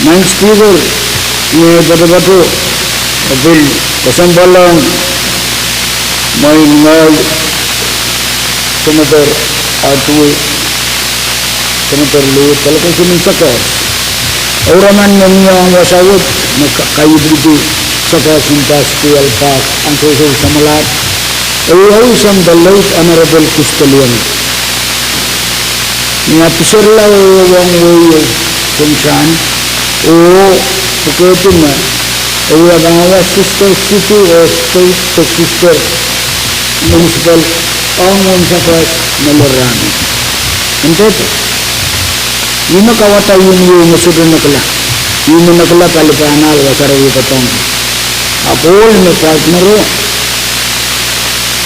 Madam Speaker, ni ei patopato, e pil kesempwal ong mwein ngehi, Senator Otwe, Senator Lee, Delegation en Sokehs, ehu raman me mie ong wasa wet me ka-, kaidiong Sokehs en Pastoral Park, ansou samwalahro, ehu ehu sang the late Honorable Christel Ieng. Ni apiserla oh ong wehi o, Seng Sahm, oh pwukoa me e wia pahn wia sister city oh state de sister municipal ong Sokehs me lorahng. Ntete, ih me kawada ih me sohte nekla, ih me nekla pali pahn ahl wasa reh wia doadoahngki. Ahpw ohl me partner o,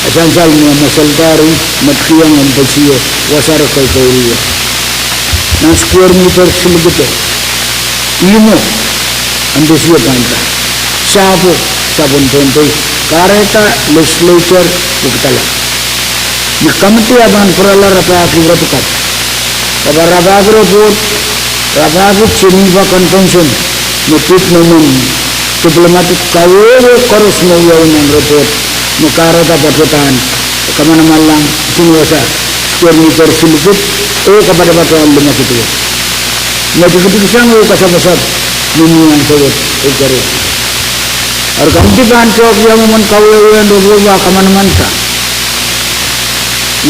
e sansal me e mwesel tari, me kihong embassy o wasa reh koukouri o. Nan square meter silikid o, ih me embassy o pahn pahn. Sahpwo, sahpwen Pohnpei, kahrehda legislature pwukidala. Ni committee e pahn pwurala rapahki report. Ahpw rapahki report, rapahki Geneva Convention, me pid me mwein diplomatic kawehwe koaros me wiawi nan report, me kahrehda patohwan kamanamanlahng kisin wasa square meter silikid, oh kapatapat ong limekid wet. Me tikitik sang oh kasapasap me mie ansou wet, oh koaros. Eri committee pahn tohk ia mwomwen kawehwehn report wa kamanamanlahng.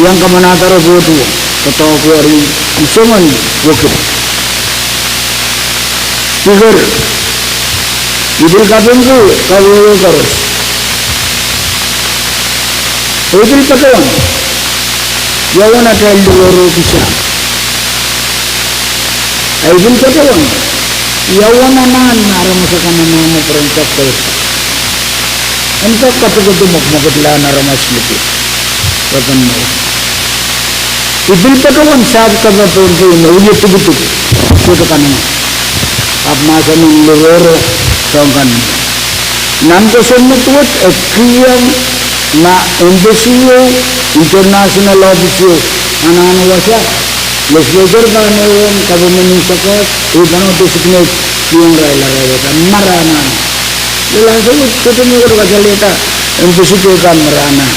Iang kamanahda report o, doadoahk weri, ni soangen wekid. Speaker, I pil kapingki kawehwe koaros. Oh I pil patohwan ia uwen atail lororokisa. I pil patohwan ia uwen anahn me aramas akan anahne pwurehng kak koaros. En kak katikedi mwekmwekidlahn aramas liki. Weapon mwo. I pil patohwan sahpw kapakap Pohnpei me wie tikitik. Sohte kanengamah. Ahpw mahsen en lororo soang kan. Nan kosonned wet e kihong ma embassy o, international office o, anahn wasa, legislature pahn ehuong, government en Sokehs, e pahn designate, kihong irail arail wasa, mara anahn. Lel ansou wet, sohte me wet kasalehda embassy teikan mara anahn.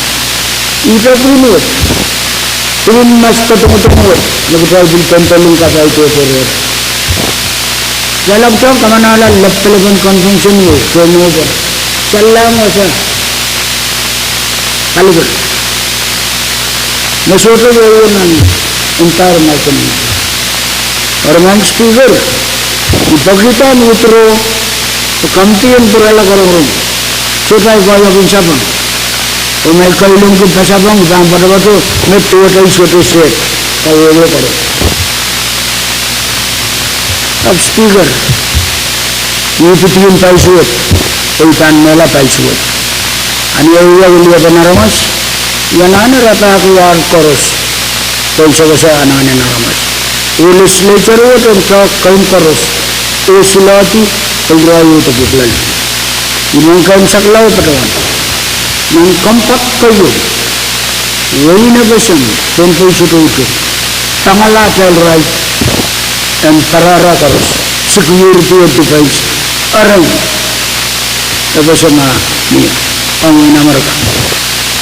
Ihte pwihn wet, pwihn mas katongotongo wet, me kitail pil pwandolong kapai tohto reh. Kitail ahpw soang kamanahla Lapalap Convention wet, soangen wasa, saleng wasa, Kalipir. Me sohte wiawi nan entire Malcolm. Eri Madam Speaker, I peki pahn withdraw, committee en pwurala rongorong. Sohte ahi koahiek en sapeng. Oh ma I kailongki pasapeng, I pahn patopato, me duwehte I sohte sehd, kawehwe koaros. Ahpw Speaker, I pidihong pai suwed, oh I pahn mehla pai suwed. Ahpw I wia wiliapen aramas, I anahne rapahki wahl koaros, pwe I sewese anahnen aramas. Oh legislature wet en kak keimw koaros, oh silaudi, oh irail uhd pwuklel. I men keimwsakla oh patohwan. Nan compact keieu, wehin FSM, Pohnpei sohte utung. Pangala atail right en parara koaros, security oh defence, eren FSM ah mie, ong wehin Amerika.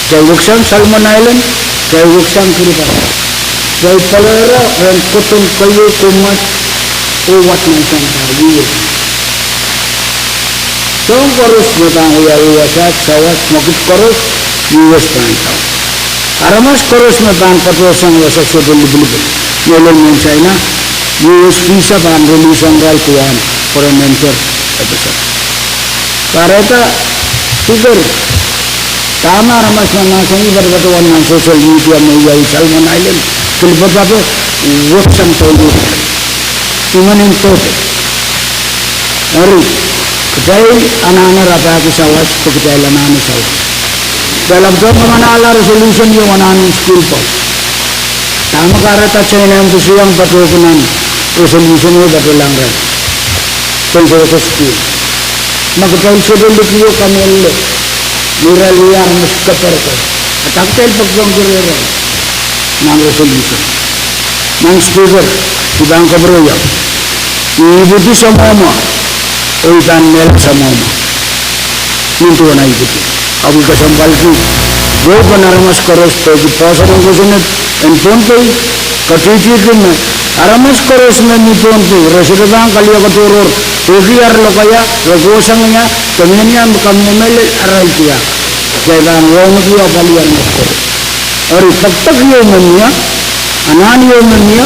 Kitail weksang Solomon Island, kitail weksang Kiribati. Kitail parara ren kohdong keieu, kommwad, oh wat nan sampah wiewiawi. Soahng koaros me pahn wiawi wasa, sawas, mwekid koaros, US pahn sawas. Aramas koaros me pahn patohsang wasa sohte lipilipil. Mehlel mehn China, US visa pahn release ong irail Guam, pwe ren enter FSM. Kahrehda, Speaker, dahme aramas me mahsanih patopato nan social media me wiawi Solomon Island, Kiribati, weksang tohto. I men en tohto. Eri, kitail anahne rapahki sawas, pwe kitail anahne sawas. Kitail ahpw soang kamanahla resolution ieu anahnen school bus. Dahme kahrehda China Embassy iang patohki nan resolution ieu patohlahng irail, pwe en sewese school. Ma kitail sohte likih oh kamehlele, me irail wia aramas keper ko, a dah kitail patohwanohng irail nan resolution. Madam Speaker, I pahn kapwurehiong I ipwidi samwamwa, oh I pahn mehla samwamwa. Nin duwen ahi ipwidi. Ahpw I kesempwalki ehupen aramas koaros pwehki poahsoan en kosonned en Pohnpei, katihtihki me aramas koaros me mi Pohnpei, re sohte pahn kaliakadahr pwehki ar lokaia, re kohsang ia, de mehnia me kamehlele arail diar. Kitail pahn wauneki apwalih aramas koaros. Eri pekpek ieu me mie, anahn ieu me mie,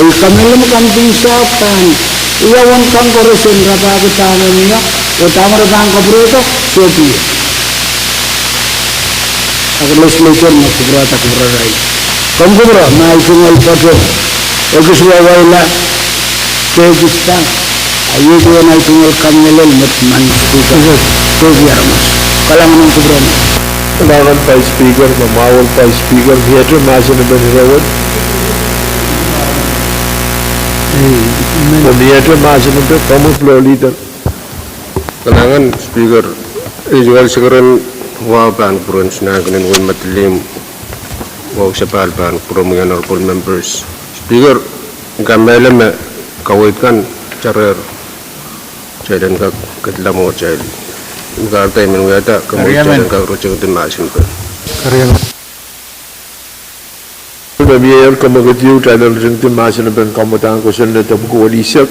ahi kamehlele me kamidin sahpw pahn wia uwen kan koaros en rapahki dahme mie, oh dahme re pahn kapwurehdo, sohte pwung. Ahpw legislature me kupwurada kupwurarail. Komw kupwure ma ahi tungoal patoh, ekis wawala, de ekis pahn, ahi duwen ahi tungoal kamehlele me pahn Speaker, pwehki aramas. Kalahngan en kupwure. Kalahngan Vice Speaker, me mwahu Vice Speaker, miehte mahsen en pehn ire wet. Oh miehte mahsen en pehn, komw Floor Leader. Kalahngan Speaker, I tungoal sekeren wahu pahn kupwuren Sinankenen Wein Madenihm, wahu sapahl pahn kupwuromwi Honorable Members. Speaker, I kamehlele me kaweid kan tarier, kitail en kak ketla mwo kitail. I kahrehda I men wiahda komwi kitail en kak ritingdi mahsen en pehn. Me mie, komw ketieu, kitail en ritingdi mahsen en pehn kamwadahn kosonned epwiki welisek,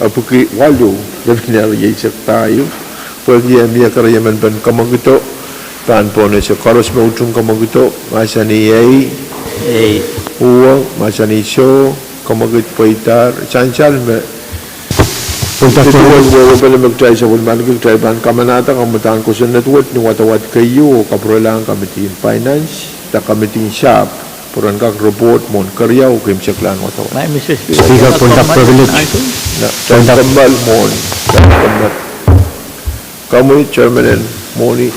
epwiki waluh, lepin ehu rieisek pahieu. Pwehki e mie keriemen pehn kamwakido, pahn pohnese. Koaros me utung kamwakido, mahsanih ei. Uwe, mahsanih soh, kamwakid pweidahr, sansal me pweidahr, pweidahr. Wehwehpene me kitail sapwellimaniki, kitail pahn kamanahda kamwadahn kosonned wet ni wadawad keieu oh kapwurelahng Committee en Finance, de Committee en Sahpw, pwe ren kak report mwohn keriau oh keimwseklahn wadawad. Speaker, point of privilege. Komwi Chairman en Mwohni.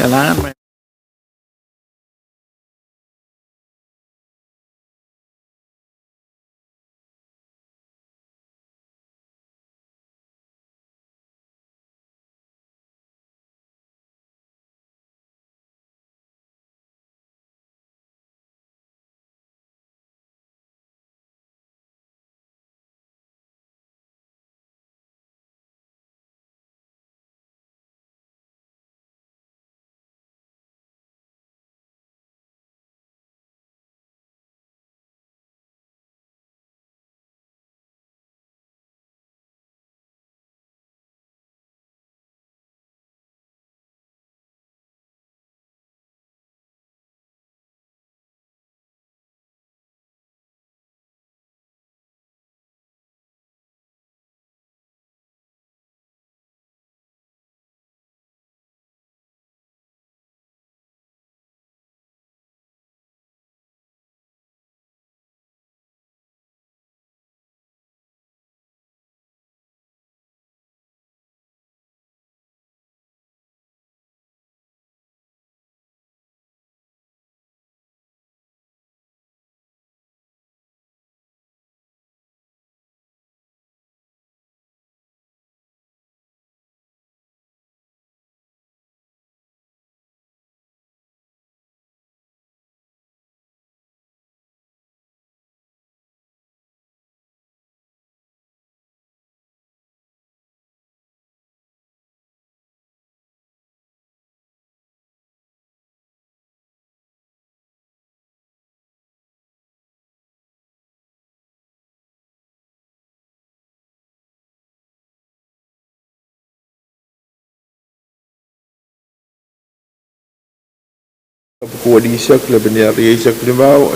Epwiki welisek, lepin ehu rieisek limau,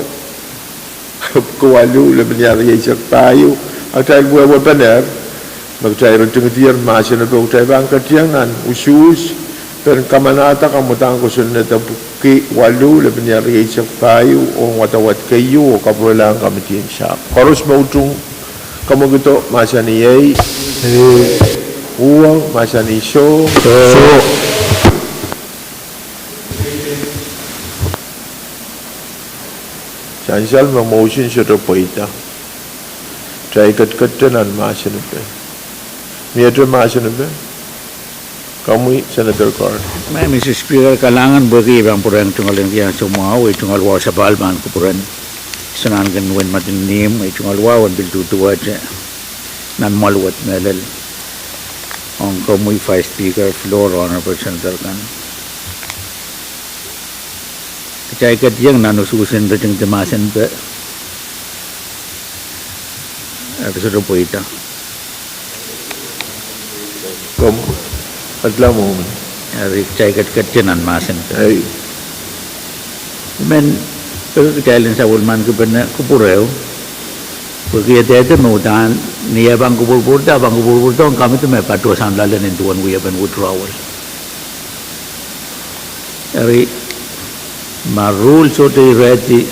epwiki waluh, lepin ehu rieisek pahiu, a kitail wehwehpenehr me kitail ritingdier mahsen en pehn, kitail pahn ketiong nan usuhs, pehn kamanahda kamwadahn kosonned epwiki waluh, lepin ehu rieisek pahiu, ong wadawad keieu, oh kapwurelahng Committee en Sahpw. Koaros me utung kamwakido, mahsanih ei. Uwe, mahsanih soh. Sansal me motion sohte pweida, kitail ketiketda nan mahsen en pehn. Miehte mahsen en pehn. Komwi Senator Card. Madam Mister Speaker, kalahngan pwehki I pahn pwurehng tungoal en riehk soumwahu, ei tungoal wahu sapahl pahn kupwuren Sinankenen Wein Madenihm, ei tungoal wahu en pil duduwehte Nan mwahl wet mehlel, ong komwi Vice Speaker, floor, Honorable Senator kan. Kitail ketieng nan usuhs en ritingdi mahsen pe, eri sohte pweida. Komw, adla mwohmw. Eri kitail ket-, ketieng nan mahsen pe. Ei. I men, peki kitail en sapwellimaniki pene kupwur ehu. Pwehki e dehde me uhdahn, ni e pahn kupwurpwurda, pahn kupwurpwurdohng komiti me patohsang loale nin duwen wiepen withdrawal. Eri, ma rule sohte irehdi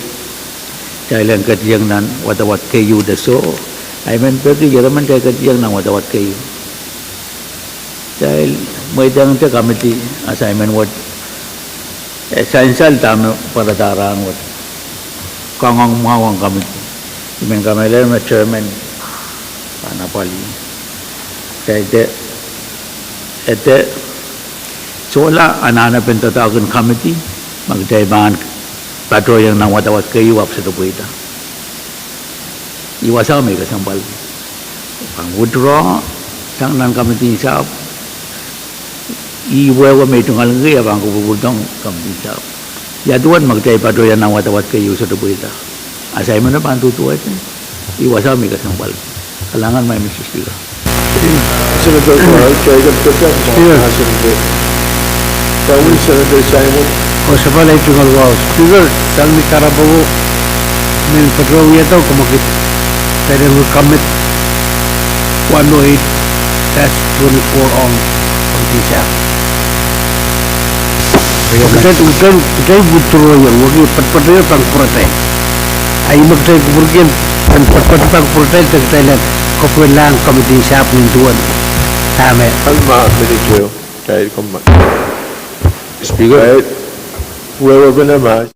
kitail en ketieng nan wadawad keieu de soh, I men peki ieremen kitail ketieng nan wadawad keieu. Kitail mweidehngte komiti assignment wet, e sansal dahme pwarada rahn wet. Kangoang mwahu ong komiti. I men kamehlele me chairman pahn apwalih. Kitail de, e de, sohla anahnepen doadoahk en komiti, ma kitail pahn patohiong nan wadawad keieu ahpw sohte pweida. Ih wasao me I kesempwalki. Pahn withdraw sang nan komiti sahpw. Ih wehwe me I tungoal ngehn, e pahn kupwurpwurdohng komiti sahpw. Ia duwen ma kitail patohiong nan wadawad keieu sohte pweida. Assignment pahn duduwehte. Ih wasao me I kesempwalki. Kalahngan, Madam Speaker. Senator Farrell, Speaker. Senator Simon. Oh, sapwellime tungoal wahu. Speaker, sang ni kahrepe men patohwanohng kitail me kitail en recommit one oh eight dash twenty-four ong komiti sahpw. Kitail, kitail, kitail withdraw-ieng, wehwehki patpato pahn kupwuratail. A ih me kitail kupwurki, en patpato pahn kupwuratail, de kitail en kopwurelahng komiti sahpw nin duwen. Dahme. Alma, minute ehu. Kitail komw. Speaker. Kitail wehwehki ma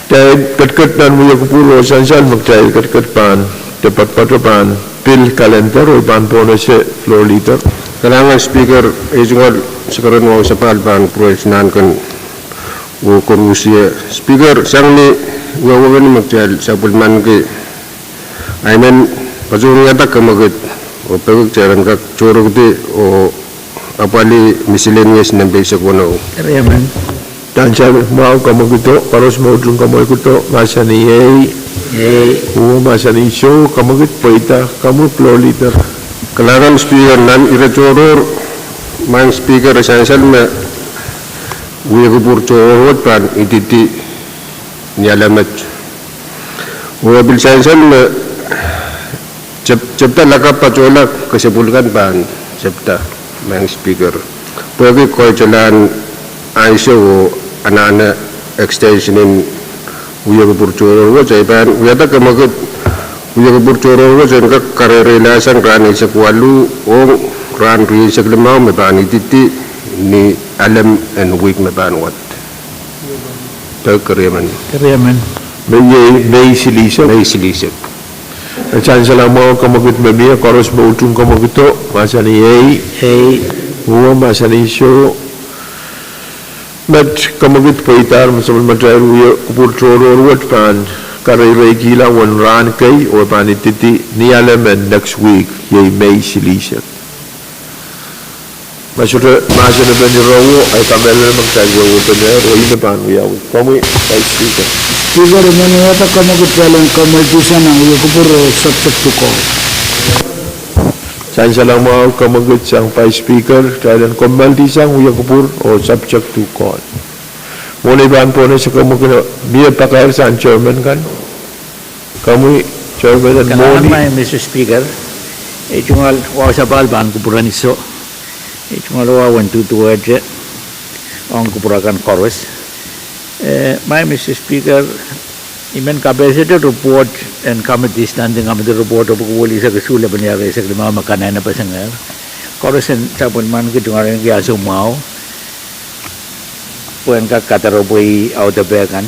Kitail ketiket nan wia kupwur oh sansal me kitail ketiket pahn de patopato pahn pil kalender oh I pahn pohnese Floor Leader. Kalahngan Speaker, ei tungoal sakaradahn wahu sapahl pahn kupwuren Seinapti Nahnken oh koarusie. Speaker, sang ni wehwehki me kitail sapwellimaniki, I men patohwanohng wiahda kemwekid oh peki kitail en kak tohrohrki oh apwalih miscellaneous nempe eisek weneu. Sansal mwahu kemwekido, koaros me utung kemwekido, mahsanih ehi. Uwe mahsanih soh, kemwekid pweida, komwi Floor Leader. Kalahngan Speaker, nan ire tohrohr, Madam Speaker, e sansal me wia kupwur tohrohr wet pahn ididi ni ale met. Oh e pil sansal me tep-, tepda lakapw patohla kesepwul kan pahn tepda, Madam Speaker. Pwehki koasoialahn ansou oh anahne extension en wia kupwur tohrohr wet, I pahn wiahda kemwekid wia kupwur tohrohr wet en kak kareireilahsang rahn eisek waluh ong rahn rieisek limau me pahn ididi ni alem en wihk me pahn wad. Peki keriemen. Me iei Mei silihsek. E sansal mwahu kemwekid me mie, koaros me utung kemwekido, mahsanih ehi. Uwe mahsanih soh. Met kemwekid pweidahr me sapwellimatail wia kupwur tohrohr wet pahn kareireikihla uwen rahn kei oh e pahn ididi ni alem en next week, iei Mei silihsek. Ma sohte mahsen epen irewo, I kamehlele me kitail wehwehpenehr oh ih me pahn wiawi. Komwi Vice Speaker. Speaker, I men wiahda kemwekid kitail en kommoaldi sang nan wia kupwur oh subject to call. Sansal mwahu kemwekid sang Vice Speaker, kitail en kommoaldi sang wia kupwur oh subject to call. Mwohn ei pahn pohnese kemwekid, mie pakair sang chairman kan. Komwi chairman en mwohni. Kalahngan Madam Speaker, ei tungoal wahu sapahl pahn kupwuren Iso. Ei tungoal wahu en duduwehte ong kupwur akan koaros. Eh, Madam Speaker, I men kapehsete report en committee, standing committee report, oh pwuhk welihsek isuh lepin rieisek limau me kanenepeseng er. Koaros en sapwellimaniki tungoal ahneki ansou mwahu pwehn kak kadarepwe audepe kan.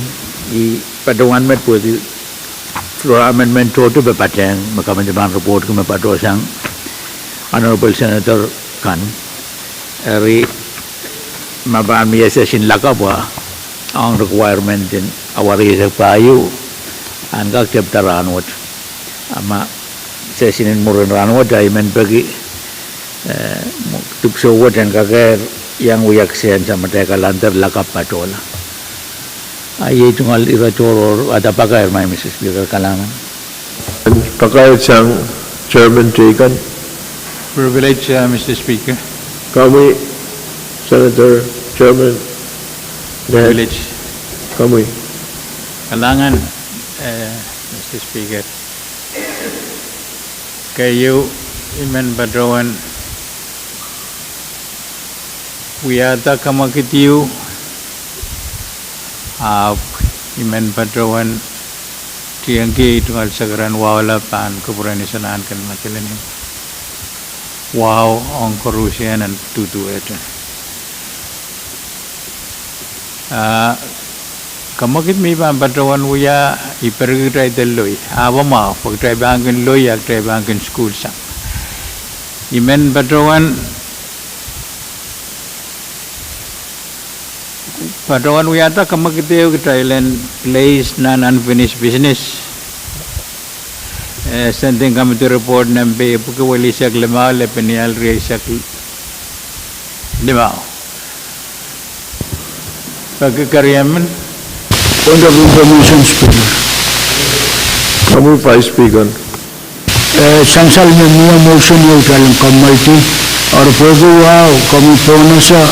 I patohwan met pwehki floor amendment tohto me patehng me committee pahn reportki me patohsang honorable senator kan. Eri ma pahn mie session lakapw, ong requirement en awa rieisek pahieu, ahn kak tepda rahnwet. A ma session en mwurin rahnwet, I men peki, eh, dipwisou wet en kakehr iang wia kisehn samatail kalender lakapw patohla. A iei tungoal ire tohrohr, ada pakair Madam Speaker, kalahngan. Pakair sang chairman teikan. Privilege, uh, Mister Speaker. Komwi senator, chairman. Privilege. Komwi. Kalahngan, eh, Mister Speaker. Keieu, I men patohwan wiahda kemwekid ieu, ahpw I men patohwan tiengki ei tungoal sakaradahn wahula pahn kupwuren Iso Nahnken Madolenihmw. Wahu ong koarusie en duduwehte. Ah, kemwekid me I pahn patohwan wia, I perki kitail de loi. Ahpw mwahu, pwe kitail pahn kin loi, a kitail pahn kin sukuhl sang. I men patohwan patohwan wiahda kemwekid ehu kitail en place nan unfinished business. Eh, standing committee report nempe epwiki welihsek limau, lepin rieisek limau. Peki keriemen. Point of information, Speaker. Komwi Vice Speaker. Eh, sansal me mie motion ieu kitail en kommoaldi, eri pwehki wahu, komwi pohnese,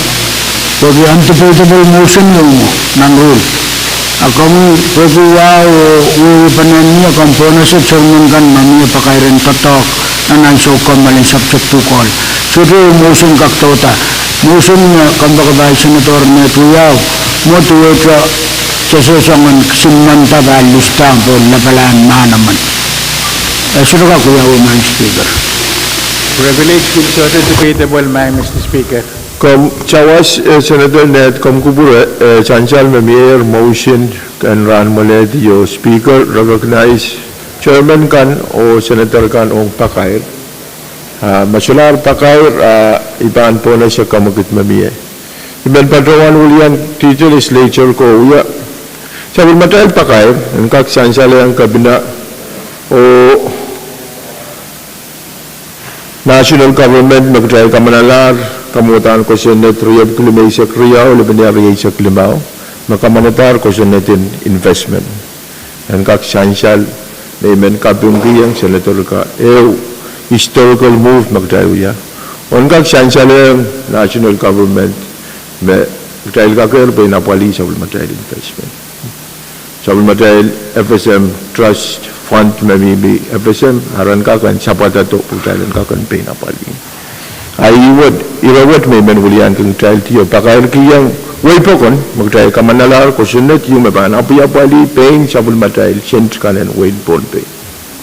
pwehki undebatable motion ieu nan rule. A komwi pwehki wahu, oh, oh, pahn mie komwi pohnese chairman kan ma mie pakair en doadoahk nan ansou kommoal en subject to call. Sohte motion kak dohda. Motion me kompoakepahi senator met wiahu, mwo duwehte sesehsongen kisin manda pahn list down pohn lapalahn mahn emen. Eh, sohte kak wiawi, Madam Speaker. Privilege pil sohte debatable, Madam Mister Speaker. Komw sawas, eh, Senator Ned, komw kupwure, eh, sansal me mieier motion en rahn mwalehdi oh Speaker recognize chairman kan oh senator kan ong pakair. Ah, ma solahr pakair, ah, I pahn pwonese kemwekid me mie. I men patohwan wiliandi legislature ko wia. Sapwellimatail pakair en kak sansalehiong kepina oh national government me kitail kamanalahr, kamwadahn kosonned riepwiki limeisek riau, lepenia rieisek limau, me kamanadahr kosonned en investment. En kak sansal me I men kapingkihong senator ka ehu historical move me kitail wia. Oh en kak sansalehiong national government me kitail kakehr pein apwalih sapwellimatail investment. Sapwellimatail F S M trust fund me mihmi F S M, a ren kak en sapwatado pwe kitail en kak en pein apwalih. A ire wet me I men wiliandi kitail oh pakairkihong wehi pokon me kitail kamanalahr kosonned ieu me pahn apwaliapwalih pein sapwellimatail sent kan en wehin Pohnpei.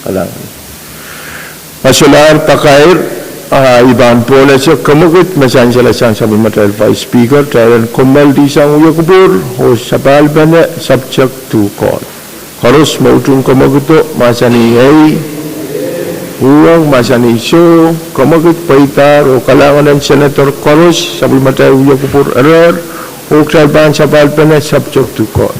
Kalahngan. Ma solahr pakair, ah, I pahn pwonese kemwekid me sansalasang sapwellimatail Vice Speaker, kitail en kommoaldihsang wia kupwur oh sapahlpene subject to call. Koaros me utung kemwekido mahsanih ei, uhwong mahsanih soh, kemwekid pweidahr oh kalahngan en senator koaros sapwellimatail wia kupwur erehr, oh kitail pahn sapahlpene subject to call.